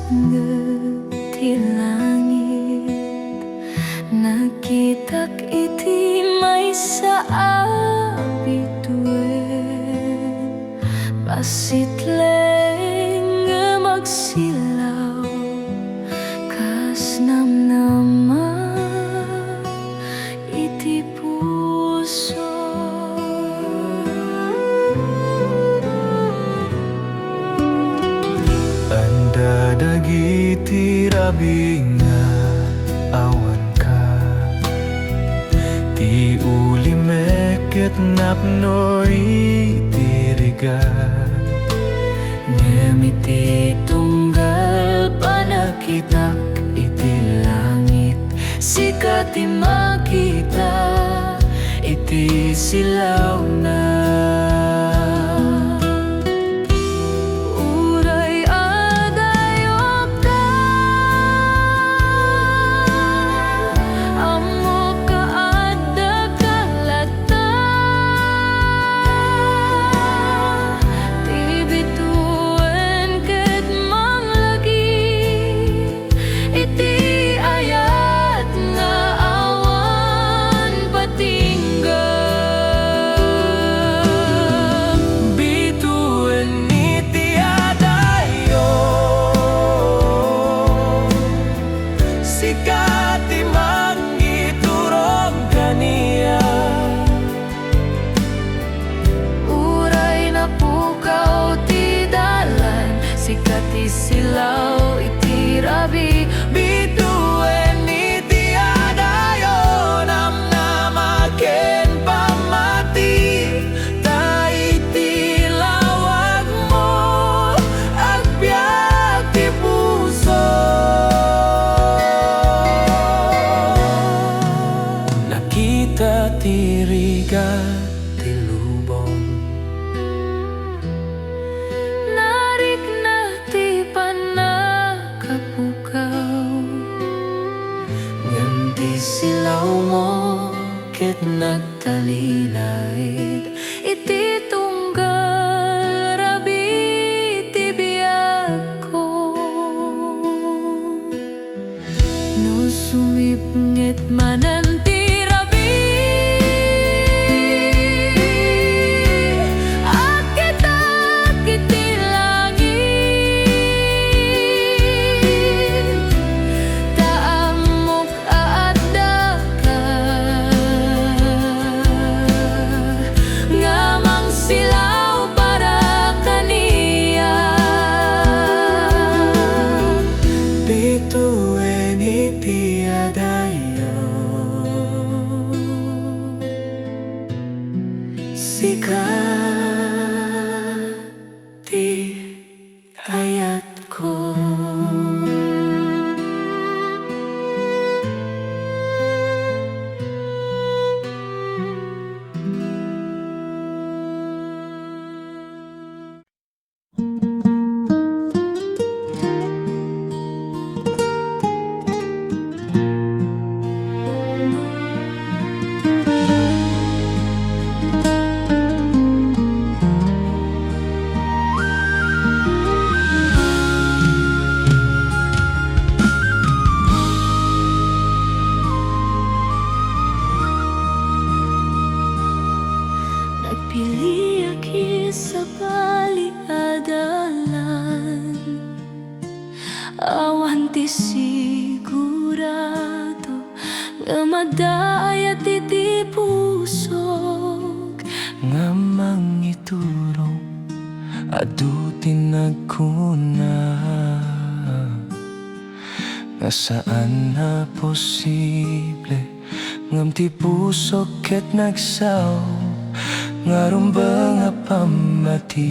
Nangngeg ti langit, nakitak iti maysa a bituen. Masitleng ngem agsilaw kas namnama iti puso. Anda dagiti rabii nga awanka? Ti ulimek ket napno iti rigat. Ngem iti tunggal panakitak iti langit, sika ti makita iti silawna. Uray adayokta, ammok a addaka latta. Ti bituen ket manglagi iti ayat nga awan patingga. Bituen iti adayo, sika ti mangiturong kaniak. Uray napukaw ti dalan, sika ti silaw iti rabii. Bituen iti adayo, namnama ken pammati, ta iti lawagmo agbiag ti puso. Nakita ti rigat ti lubong. Narikna ti pannakapukaw, ngem ti silawmo ket nagtalinaed iti tunggal rabii ti biagko. No sumipnget manen ti rabii, agkitak iti langit, ta ammok a addaka nga mangsilaw para kaniak. Bituen iti adayo, sika ti ayatko. Nagpiliak iti sabali a dalan. Awan ti sigurado nga madaayat iti pusok nga mangiturong. Adu ti nagkuna nga saan a posible. Ngem ti pusok ket nagsao nga rumbeng a pammati.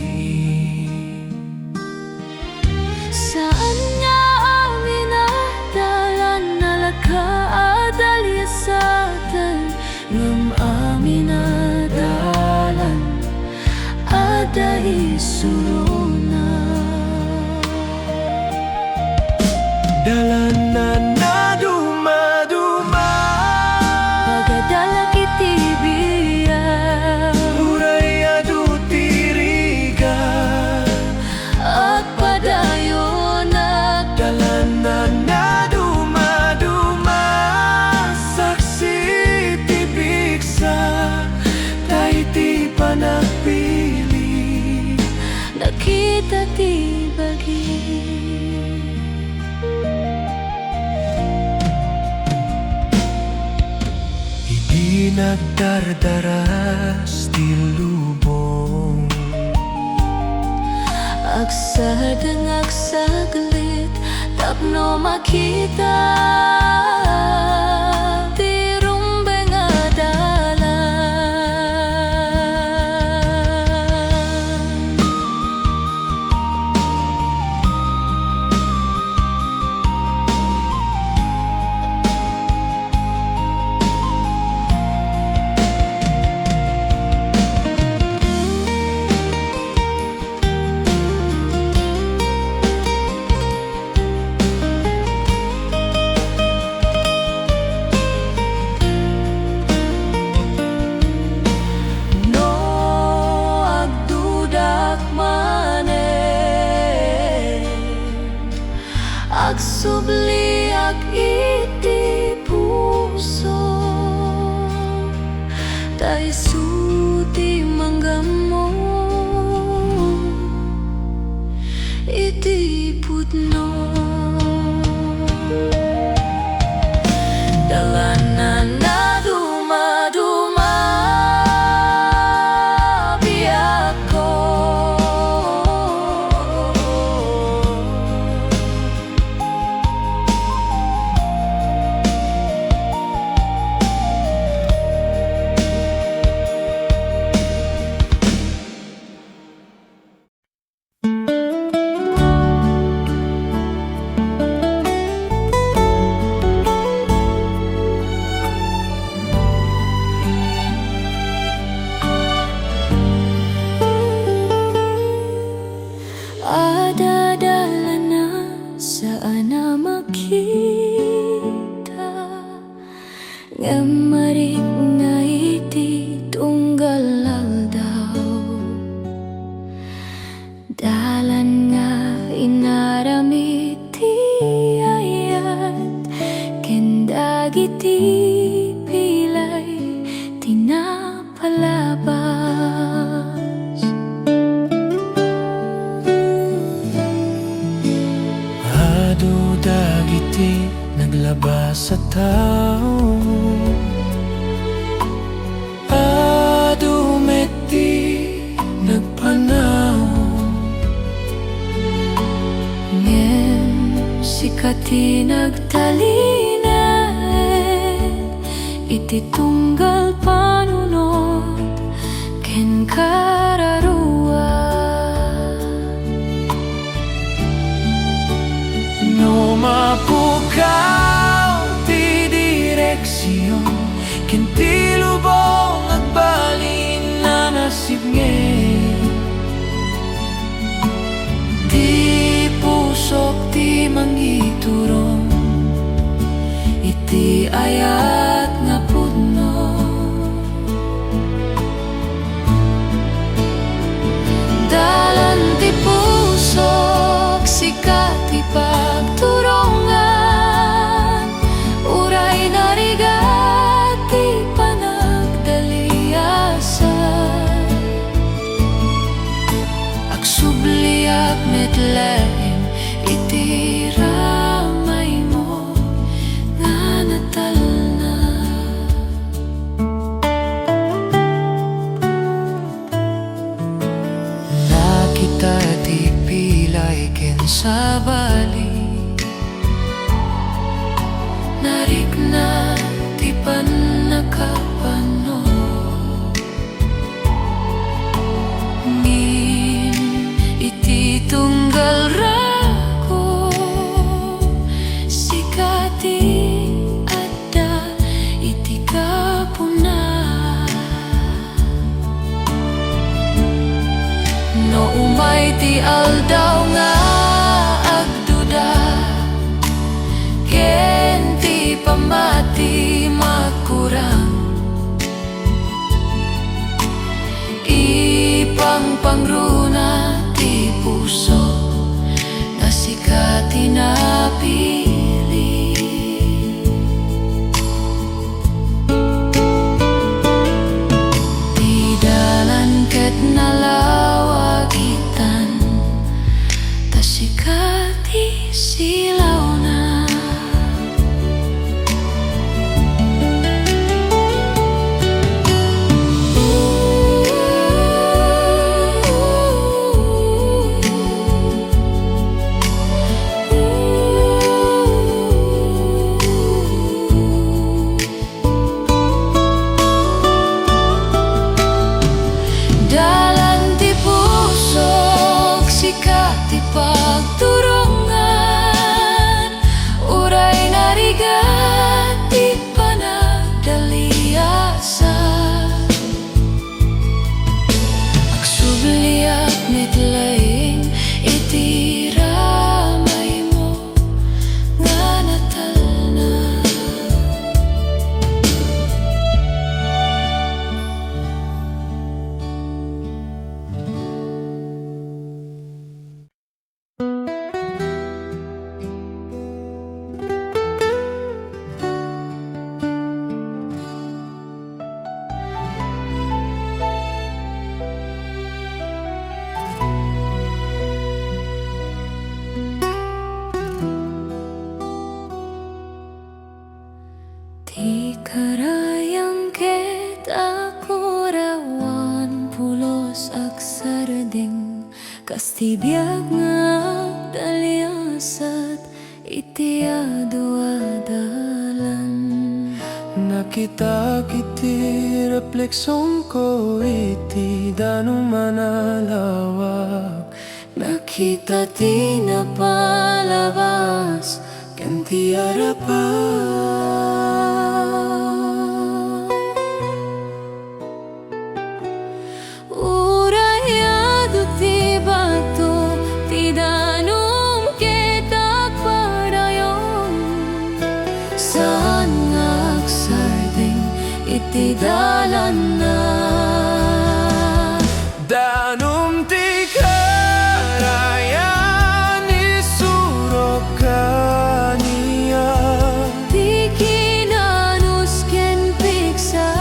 Saan nga amin a dalan nalaka a daliasaten, ngem amin a dalan adda isurona. Dalan a nadumaduma. Pagadalak iti biag. Uray adu ti rigat. Agpadayonak. Nakita ti bagi. Idi nagdardaras ti lubong, agsadengak saglit tapno makita ti rumbeng a dalan. No agdudak manen, agsubliak iti puso, ta isu ti manggammo iti pudno. Dalan a nadumaduma, biagko. Adda dalan a saan a makita, ngem marikna iti tunggal aldaw. Dalan nga inaramid ti ayat ken dagiti pilay ti napalabas. Adu dagiti naglabas a tao. Adu met ti nagpanaw, ngem sika ti nagtalinaed iti tunggal panunot ken kararuat. No mapukaw ti direksion ken ti lubong, agbalin a nasipnget. Ti pusok ti mangiturong iti ayat nga pudno. Dalan ti pusok, sika ti pagturongan, uray narigat ti panagdaliasat. Agsubliak met laeng iti ramaymo nga natalna. Nakita ti pilay ken sabali, narikna ti pannakapanno. Ngem iti tunggal rago, sika ti adda iti gapuna. No umay ti aldaw nga agduda, ken ti pammati makurang, ipangpangruna ti puso nga sika ti napili. Ti dalan ket nalawag itan, sardeng, kas ti biag nga agdaliasat iti adu a dalan. Nakitak iti refleksionko iti danum a nalawag. Nakita ti napalabas ken ti arapat. Uray adu ti bato ti danum ket agpadayon. Saan nga agsardeng iti dalanna. Danum ti karayan, isurok kaniak. Ti kinanus ken pigsa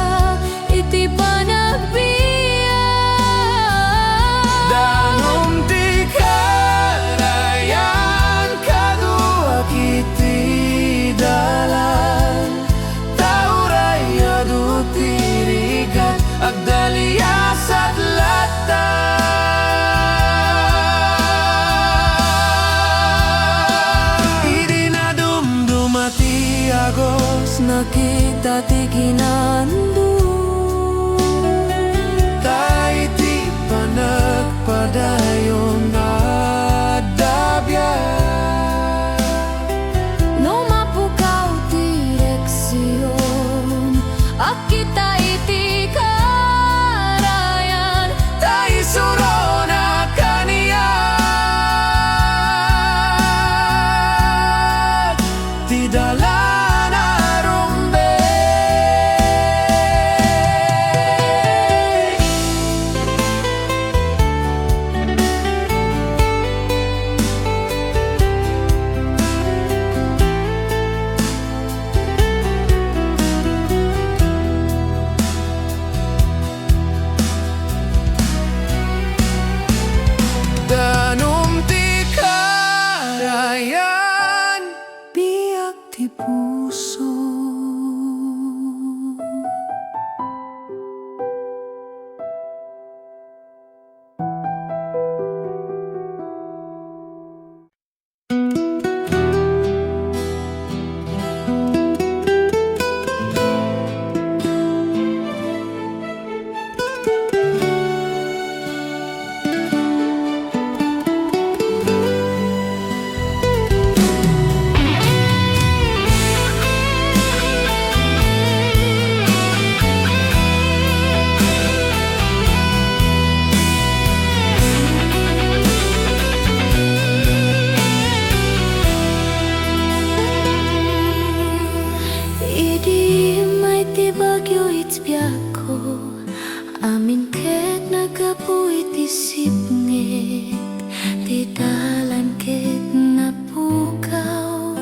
iti panagbiag. Danum ti karayan, kaduak iti dalan. Ta uray adu ti rigat, agdaliasat latta. Idi nadumduma ti agos, nakita ti kinanus. Ta iti panagpadayon adda biag. No mapukaw ti direksion, agkita iti karayan, ta isuronak kaniak ti dalan a rumbeng. Danum ti karayan, biag ti puso. Idi immay ti bagyo iti biagko, amin ket naggapu iti sipnget ti dalan ket napukaw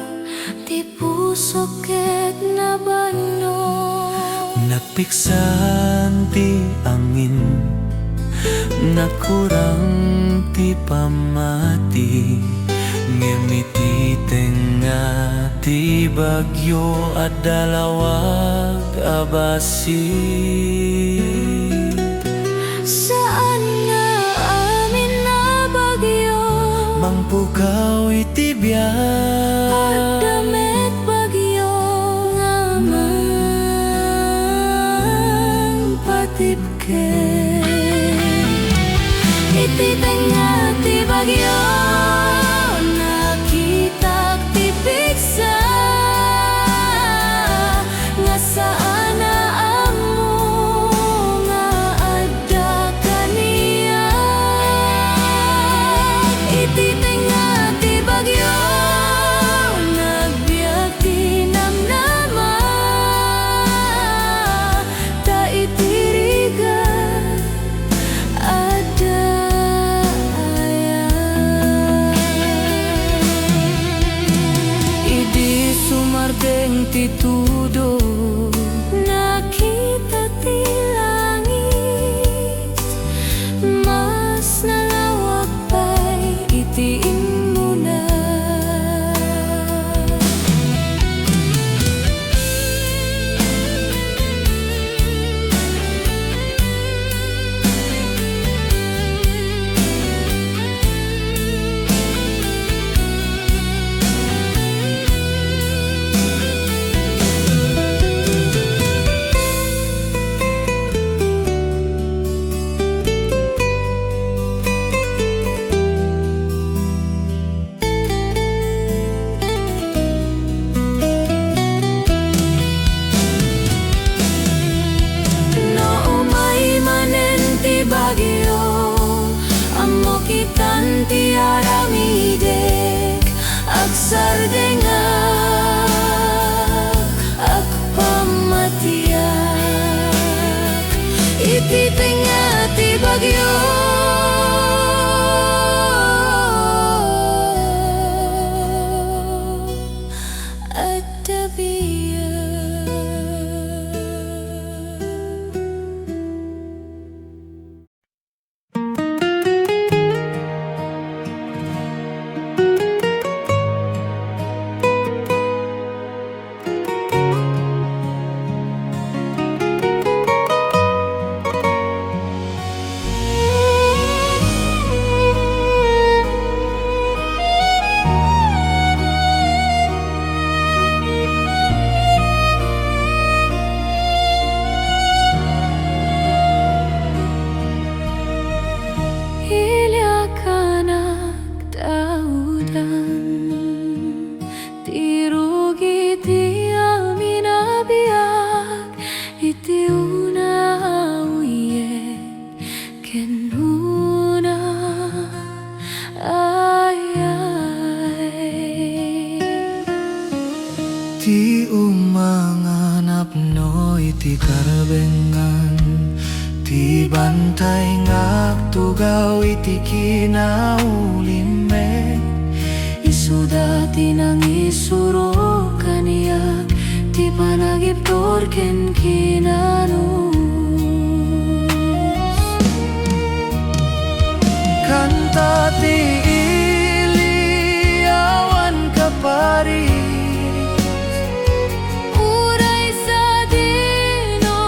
ti pusok ket nabannog. Nagpiksan ti angin, nagkurang ti pammati, ngem iti tengnga ti bagyo adda lawag a bassit. Saan nga amin a bagyo mangpukaw iti biag. Adda met bagyo nga mangpatibker. Iti tengnga ti bagyo, nakitak ti pigsa nga saan a ammo nga adda kaniak. Iti tengnga ti bagyo, nagbiag ti namnama, ta iti rigat adda ayat. Idi sumardeng ti tudo, nakita ti langit, mas nalawag pay iti immuna. Ti aramidek, agsardengak, agpamatiak iti tengnga ti bagyo. Adda biag. Iliakan, agtaudan ti rugi ti amin a biag iti una a uyek ken una a ayay. Ti umanga napno iti karbengan, ti bantay nga agtugaw iti kinaulimek. Isuda ti nangisuro kaniak ti panagibtur ken kinanus. Kanta ti ili, awan kaparis. Uray sadino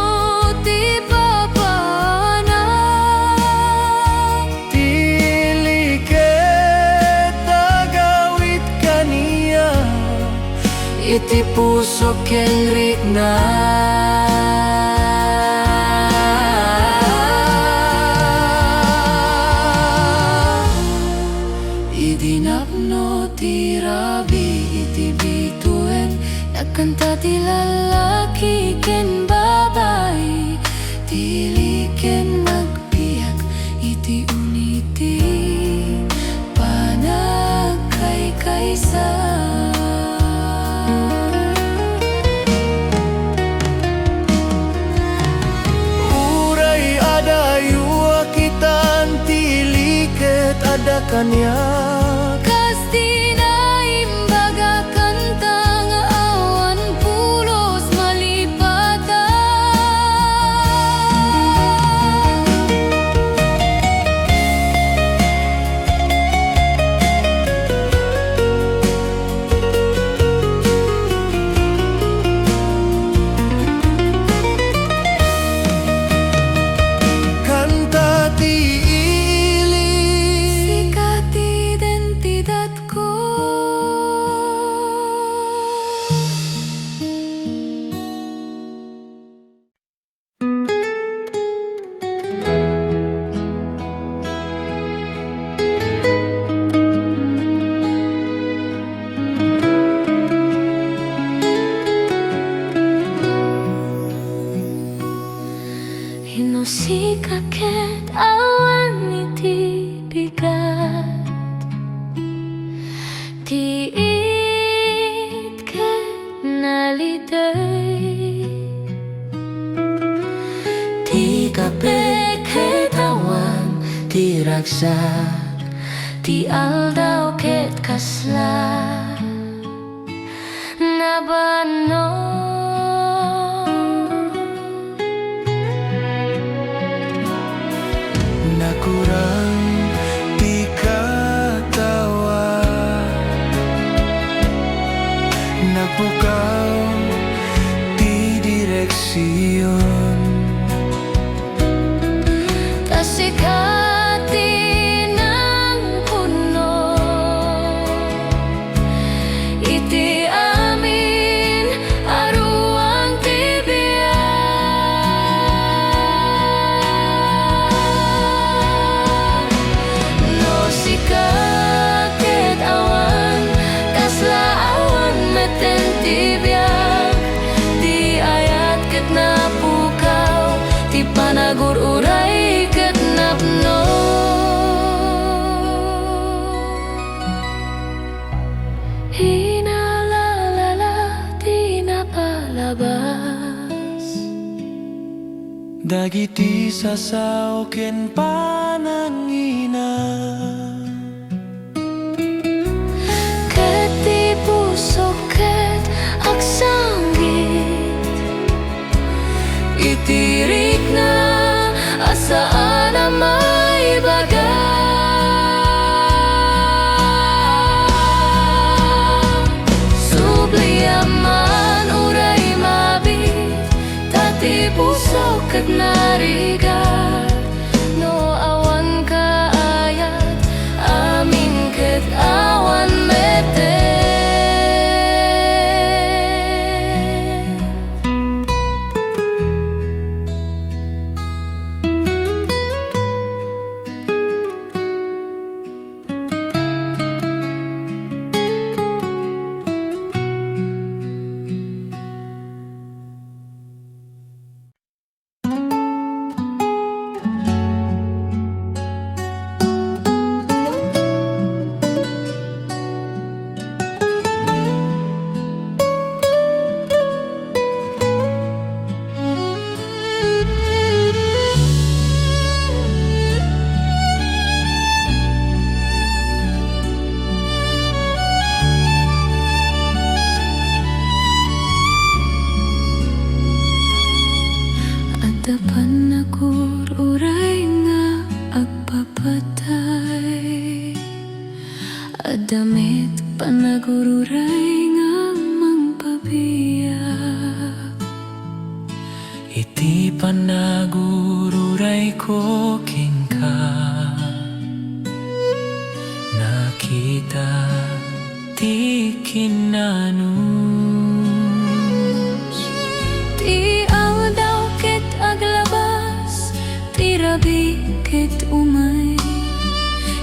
ti papana. Ti liket agawid kaniak iti puso ken rikna. Idi napno ti rabii iti bituen, nagkanta ti lallaki ken babai, ti ili ken agbiag iti uni ti panagkaykaysa. Uray adayo a kitaan ti ili ket adda kaniak. Kas ti naimbag a kanta nga awan pulos malipatan. Kanta ti ili. Sika ti identidadko. Inusika ket awan iti bigat. Ti it ket nalitay. Ti kape ket awan ti ragsak. Ti aldaw ket kasla nabanno. Nakurang ti katawan, napukaw ti direksion. Ta sika ti nangpunno iti amin a iti sasao ken panangina. Ket ti pusok ket agsanggit iti rikna a saan a maibaga. Subliam man uray mabiit, ta ti pusok ket narigat. No awan kaayat, amin ket awan metten. Adda panagur-uray nga agpapatay. Adda met panagur-uray nga mangpabiag. Iti panagur-urayko kenka, nakita ti kinanus. Ti aldaw ket aglabas, ti rabii ket umay.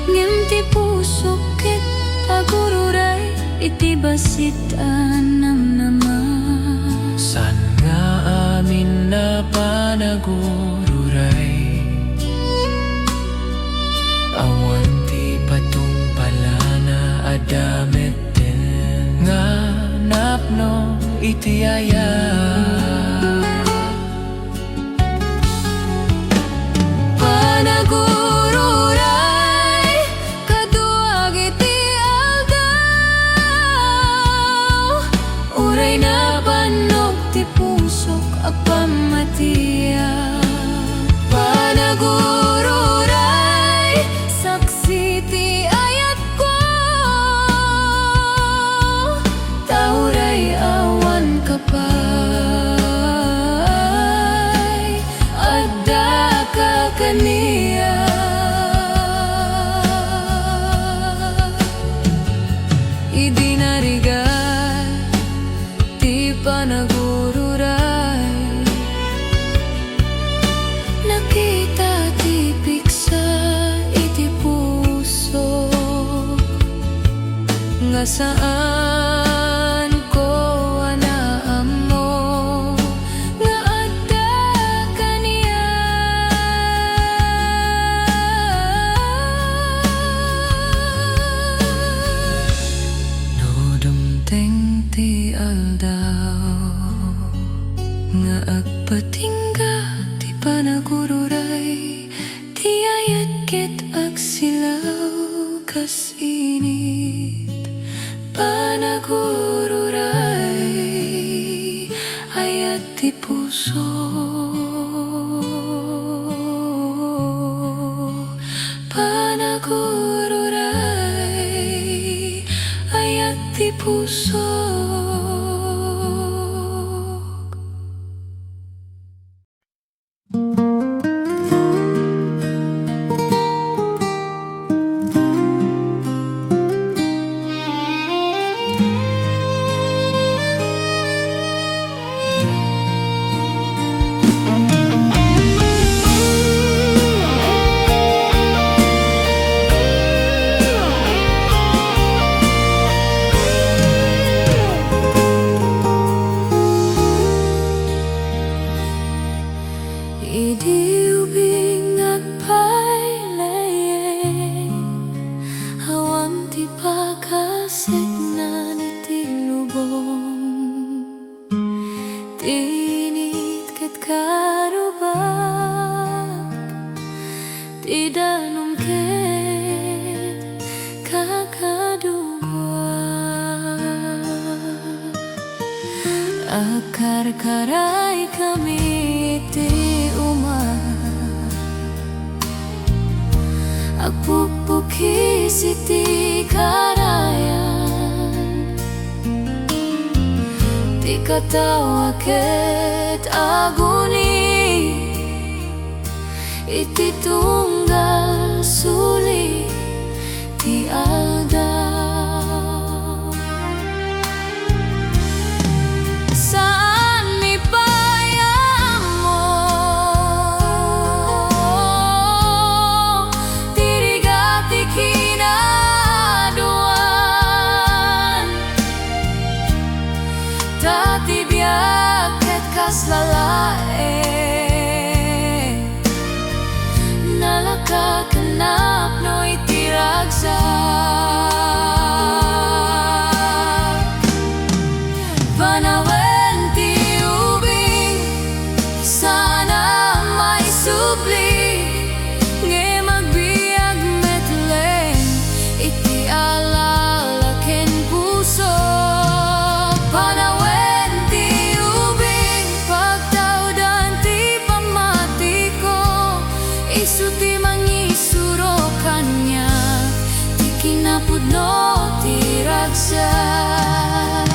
Ngem ti pusok ket agur-uray iti bassit a namnama. Saan nga amin a panagur-uray, awan ti patungpalana, adda metten nga napno iti ayat. Panagur-uray, kaduak iti aldaw, uray nabannog ti pusok a pammatiak. Panagur-uray, saksi ti ayatko, ta uray awanka pay, addaka kaniak. Idi narigat ti panagur-uray, nakita ti piksa iti pusok nga saanko a naammo nga adda kaniak. No dumteng ti aldaw nga agpatingga ti panagur-uray, ti ayat ket agsilaw kas init. Panagur-uray, ayat ti puso. Panagur-uray, ayat ti puso. Karaykami iti uma, agpukpukis iti karayan ti katawa ket aguni iti tunggal suli ti aldaw. Saanmi pay a ammo ti rigat ti kinaduan, ta ti biag ket kasla laeng. Nalaka ken napno iti ragsak. Panawen ti ubing, saan a maisubli, ngem agbiag met laeng iti alala ken puso. Panawen ti ubing, pagtaudan ti pammatiko, isu ti mangisuro kaniak ti kinapudno ti ragsak.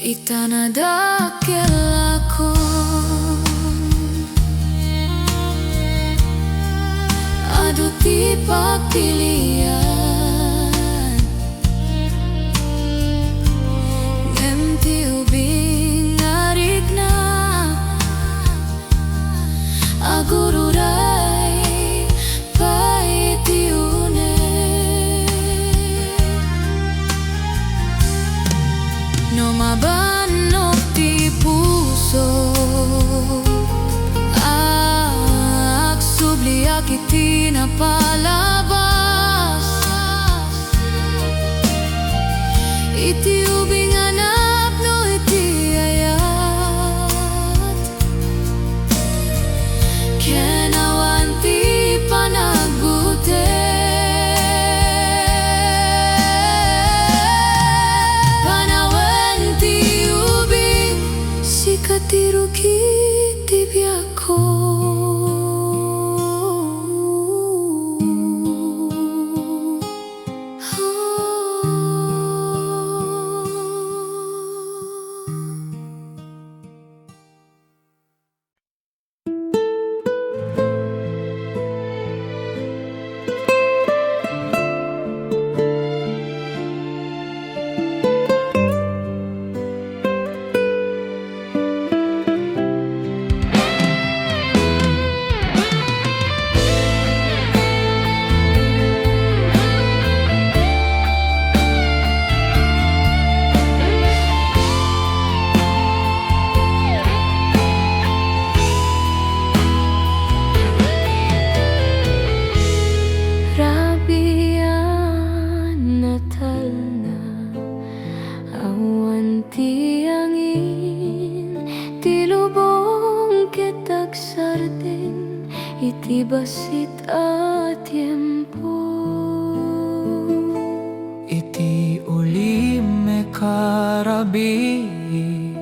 Ita nadakkel a kon adu ti pagpilian, ngem ti ubing nga rikna, agururay pay ti uneg. No mabannok ti puso, agsubliak iti napalabas. Iti ubing a napno iti ayat, ken awan ti panagbuteng. Panawen ti ubing, sika ti rugi ti biagko. Rabii a natalna, awan ti angin, ti lubong ket agsardeng iti bassit a tiempo. Iti ulim, Eka, rabii,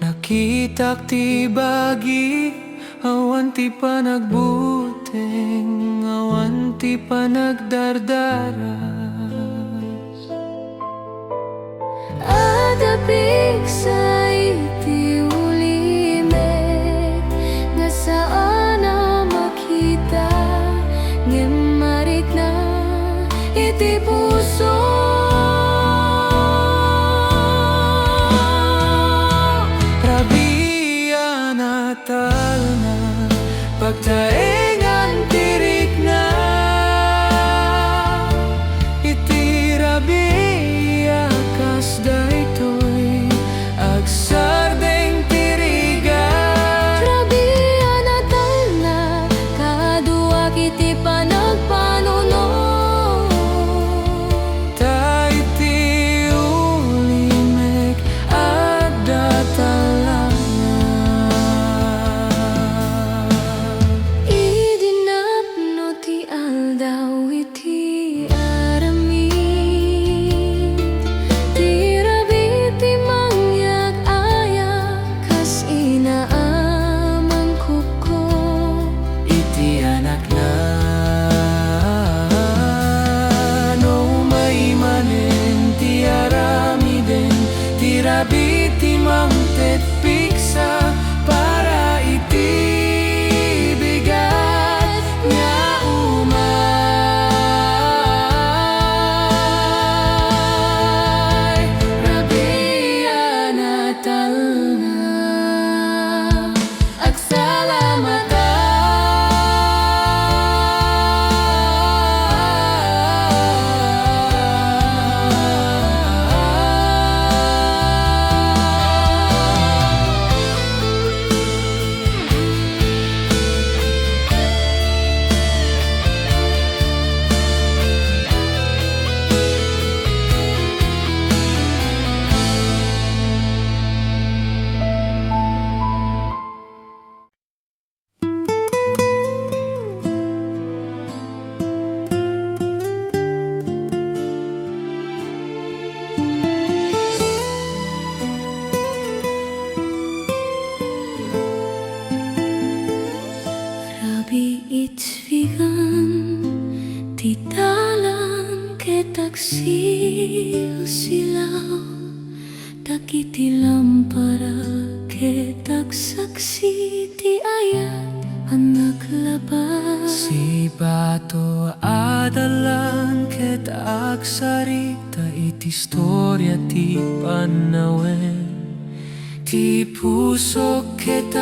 nakitak ti bagi, awan ti panagbuteng, awan ti panagdardaras. Adda pigsa iti ulimek nga saan a makita, ngem marikna iti puso. Rabii a natalna, pagtaengan ti rikna. Iti rabii a kas daytoy, Ti dalan ket agsilsilaw dagiti lampara ket agsaksi ti ayat a naglaban. Sibato a dalan ket agsarita iti istoria ti panawen. Ti pusok ket